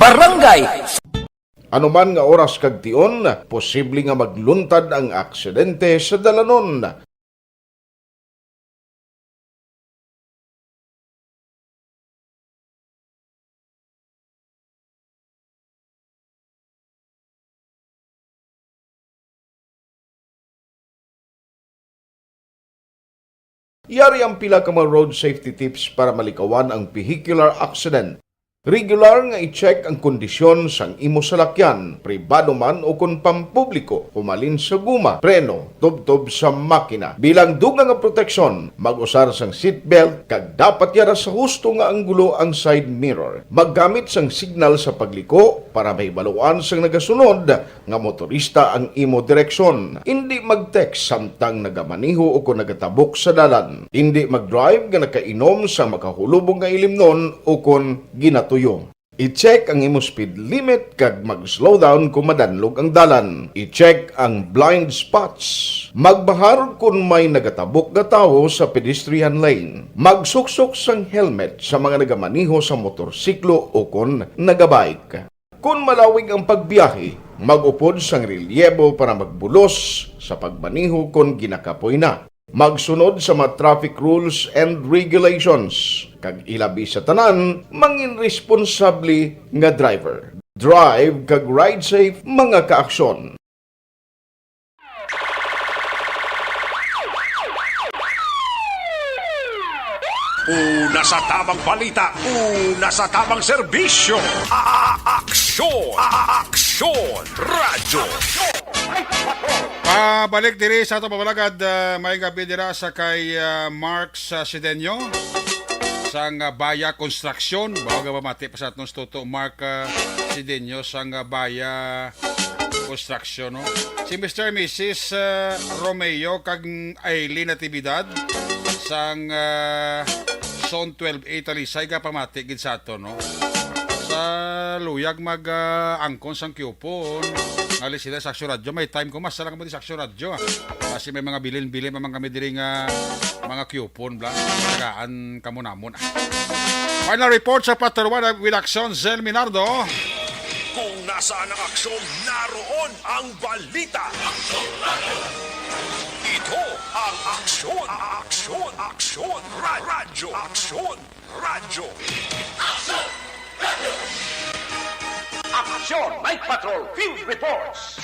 Barangay Ano man nga oras kag tion, posible nga magluntad ang aksidente sa dalanon. Yari ang pila ka mga road safety tips para malikawan ang vehicular accident. Regular nga i-check ang kondisyon sang imo salakyan, pribado man o kon pampubliko, humalin sa guma, preno, tubtob sa makina. Bilang dugang nga proteksyon, mag-usar sang seatbelt kag dapat yara sa husto nga anggulo ang side mirror. Maggamit sang signal sa pagliko para mahibaluan sang nagasunod nga motorista ang imo direksyon. Indi mag-text samtang nagamaneho o kon nagatabok sa dalan. Indi mag-drive nga nakainom sa makahulubong nga ilimnon o kon ginatuyo. I-check ang imo speed limit kag mag-slow down kon madanlog ang dalan. I-check ang blind spots. Magbahar kon may nagatabok nga tawo sa pedestrian lane. Magsuksok sang helmet sa mga nagamaneho sa motorsiklo o kon nagabike. Kon malawig ang pagbiyahe, mag-upod sang relyebo para magbulos sa pagmaneho kon ginakapoy na. Magsunod sa mga traffic rules and regulations, kag ilabi sa tanan, mangin responsable nga driver. Drive kag ride safe, mga kaaksyon. Una sa tamang balita, una sa tamang serbisyo. A- Aksyon, A- Aksyon, Radyo. Pabalik diri sa ato pabalagad, ah, may gabi dira sa kay ah, Mark sa Sidenyo sang ah, Baya Construction. Bawa nga pamati pa sa atong studio, Mark ah, Sidenyo sang ah, Baya Construction, no? Si Mister and Missus ah, Romeo kag Aileen Natividad sang ah, Zone twelve A Talisay, gapamati gid sa ato, no? Sa luyag mag ah, angkon sang coupon. Ngali sila sa Aksyon Radyo, may time ko mas lang mo di sa Aksyon Radyo, ah. Kasi may mga bilin-bilin pa man kami diri nga mga coupon bla. Tagaan kamo namon, ah. Final report sa Patrol One with Aksyon, Zel Minardo. Kung nasaan ang aksyon, naroon ang balita. Ito ang Aksyon, Aksyon, Aksyon, Ra- Radyo, Aksyon, Radyo. Aksyon, Night Patrol, Field Reports.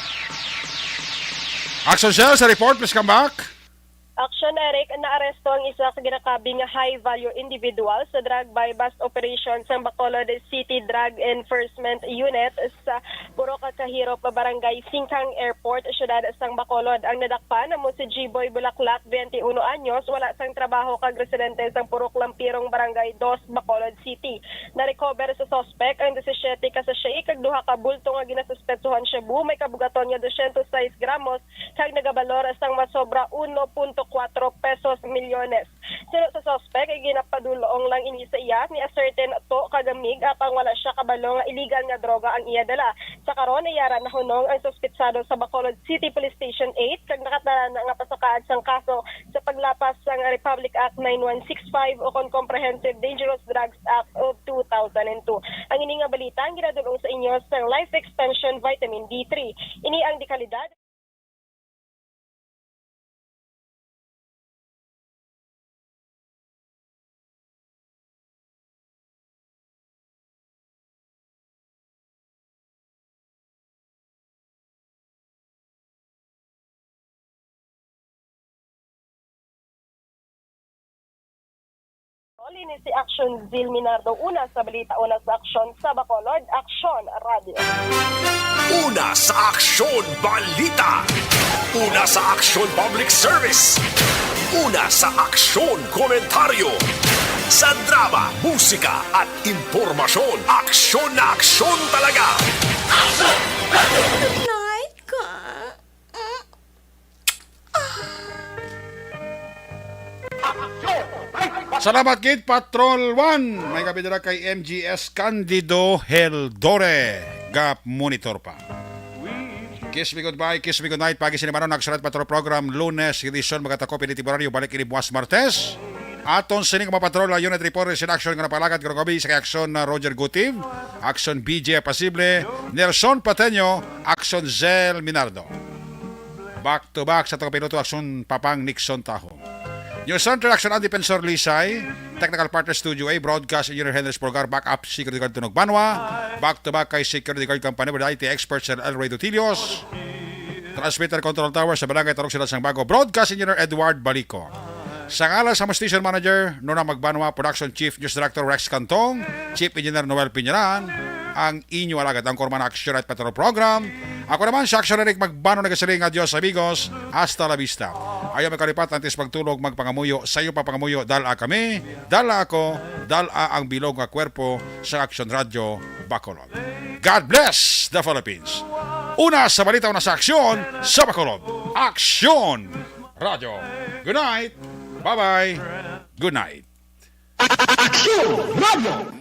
Action Shell sa report, please come back. Action, Eric, naaresto ang isa ka ginakabig nga high-value individual sa drug buy-bust operation sang Bacolod City Drug Enforcement Unit sa Purok Kahirop, Barangay Singkang Airport, Syudad sang Bacolod. Ang nadakpan amo si G-Boy Bulaklak, twenty-uno anyos, wala sang trabaho kag residente sang Purok Lampirong, Barangay Dos, Bacolod City. Na-recover sa suspect ang disisiete ka sachet kag duha ka bulto nga ginasuspetsuhan shabu may kabugaton nga dosyentos sais gramos kag nagabalor sang masobra uno punto kwatro pesos milyones. Suno sa suspek, ay ginapadul-ong lang ini sa iya ni a certain To Kagamig, apang wala sia kabalo nga illegal nga droga ang iya dala. Sa karon, ay yara nahunong ang suspitsado sa Bacolod City Police Station eight kag nakatala na nga pasakaad sang kaso sa paglapas sang Republic Act nine one six five o kon Comprehensive Dangerous Drugs Act of two thousand and two. Ang ini nga balita ang ginadul-ong sa inyo sang Life Extension Vitamin D three. Ini ang dekalidad. Ini si Action Zil Minardo, una sa balita, una sa aksyon sa Bacolod, Aksyon Radio. Una sa aksyon balita. Una sa aksyon public service. Una sa aksyon komentaryo. Sa drama, musika at impormasyon, aksyon na aksyon talaga. Night ka. Salamat gid, Patrol One. May gabi dira kay M G S Candido Heldore. Gap monitor pa. Kiss me goodbye, kiss me goodnight. Pagi sini manon, nagsulat Patrol Program, Lunes, edisyon, magkatako, pili temporaryo, balik ini buwas Martes. Aton sining mga patrol, unit report, sin action nga napalagad, karong gabi sa kay action na Roger Gutiv, action B J Pasible, Nelson Pateño, action Zel Minardo. Back to back sa tagapiloto, action Papang Nixon Taho. News Center, action ang Defensor Lisay, technical partner Studio A, broadcast engineer Henry Spolgar, backup security guard Tunog Banwa, back to back kay security guard company with I T expert Sir El Rey Dutilios, transmitter control tower sa Barangay Tarong, Sila sang Bago, broadcast engineer Edward Balico. Sa ngalan sa among station manager, Nona Magbanwa, production chief, news director Rex Cantong, chief engineer Noel Piñaran, ang inyo alagad, ang Korman Action at Patrol Program. Ako naman, si Action Eric Magbano, nagasiling, "Adios, amigos. Hasta la vista." Ayaw magkalipat, antes magtulog, magpangamuyo. Sa iyo pa pangamuyo, dala kami, dala ako, dala ang bilog nga kwerpo sa Action Radio Bacolod. God bless the Philippines. Una sa balita, una sa aksyon sa Bacolod. Aksyon Radio. Good night. Bye-bye. Good night. Aksyon Radio.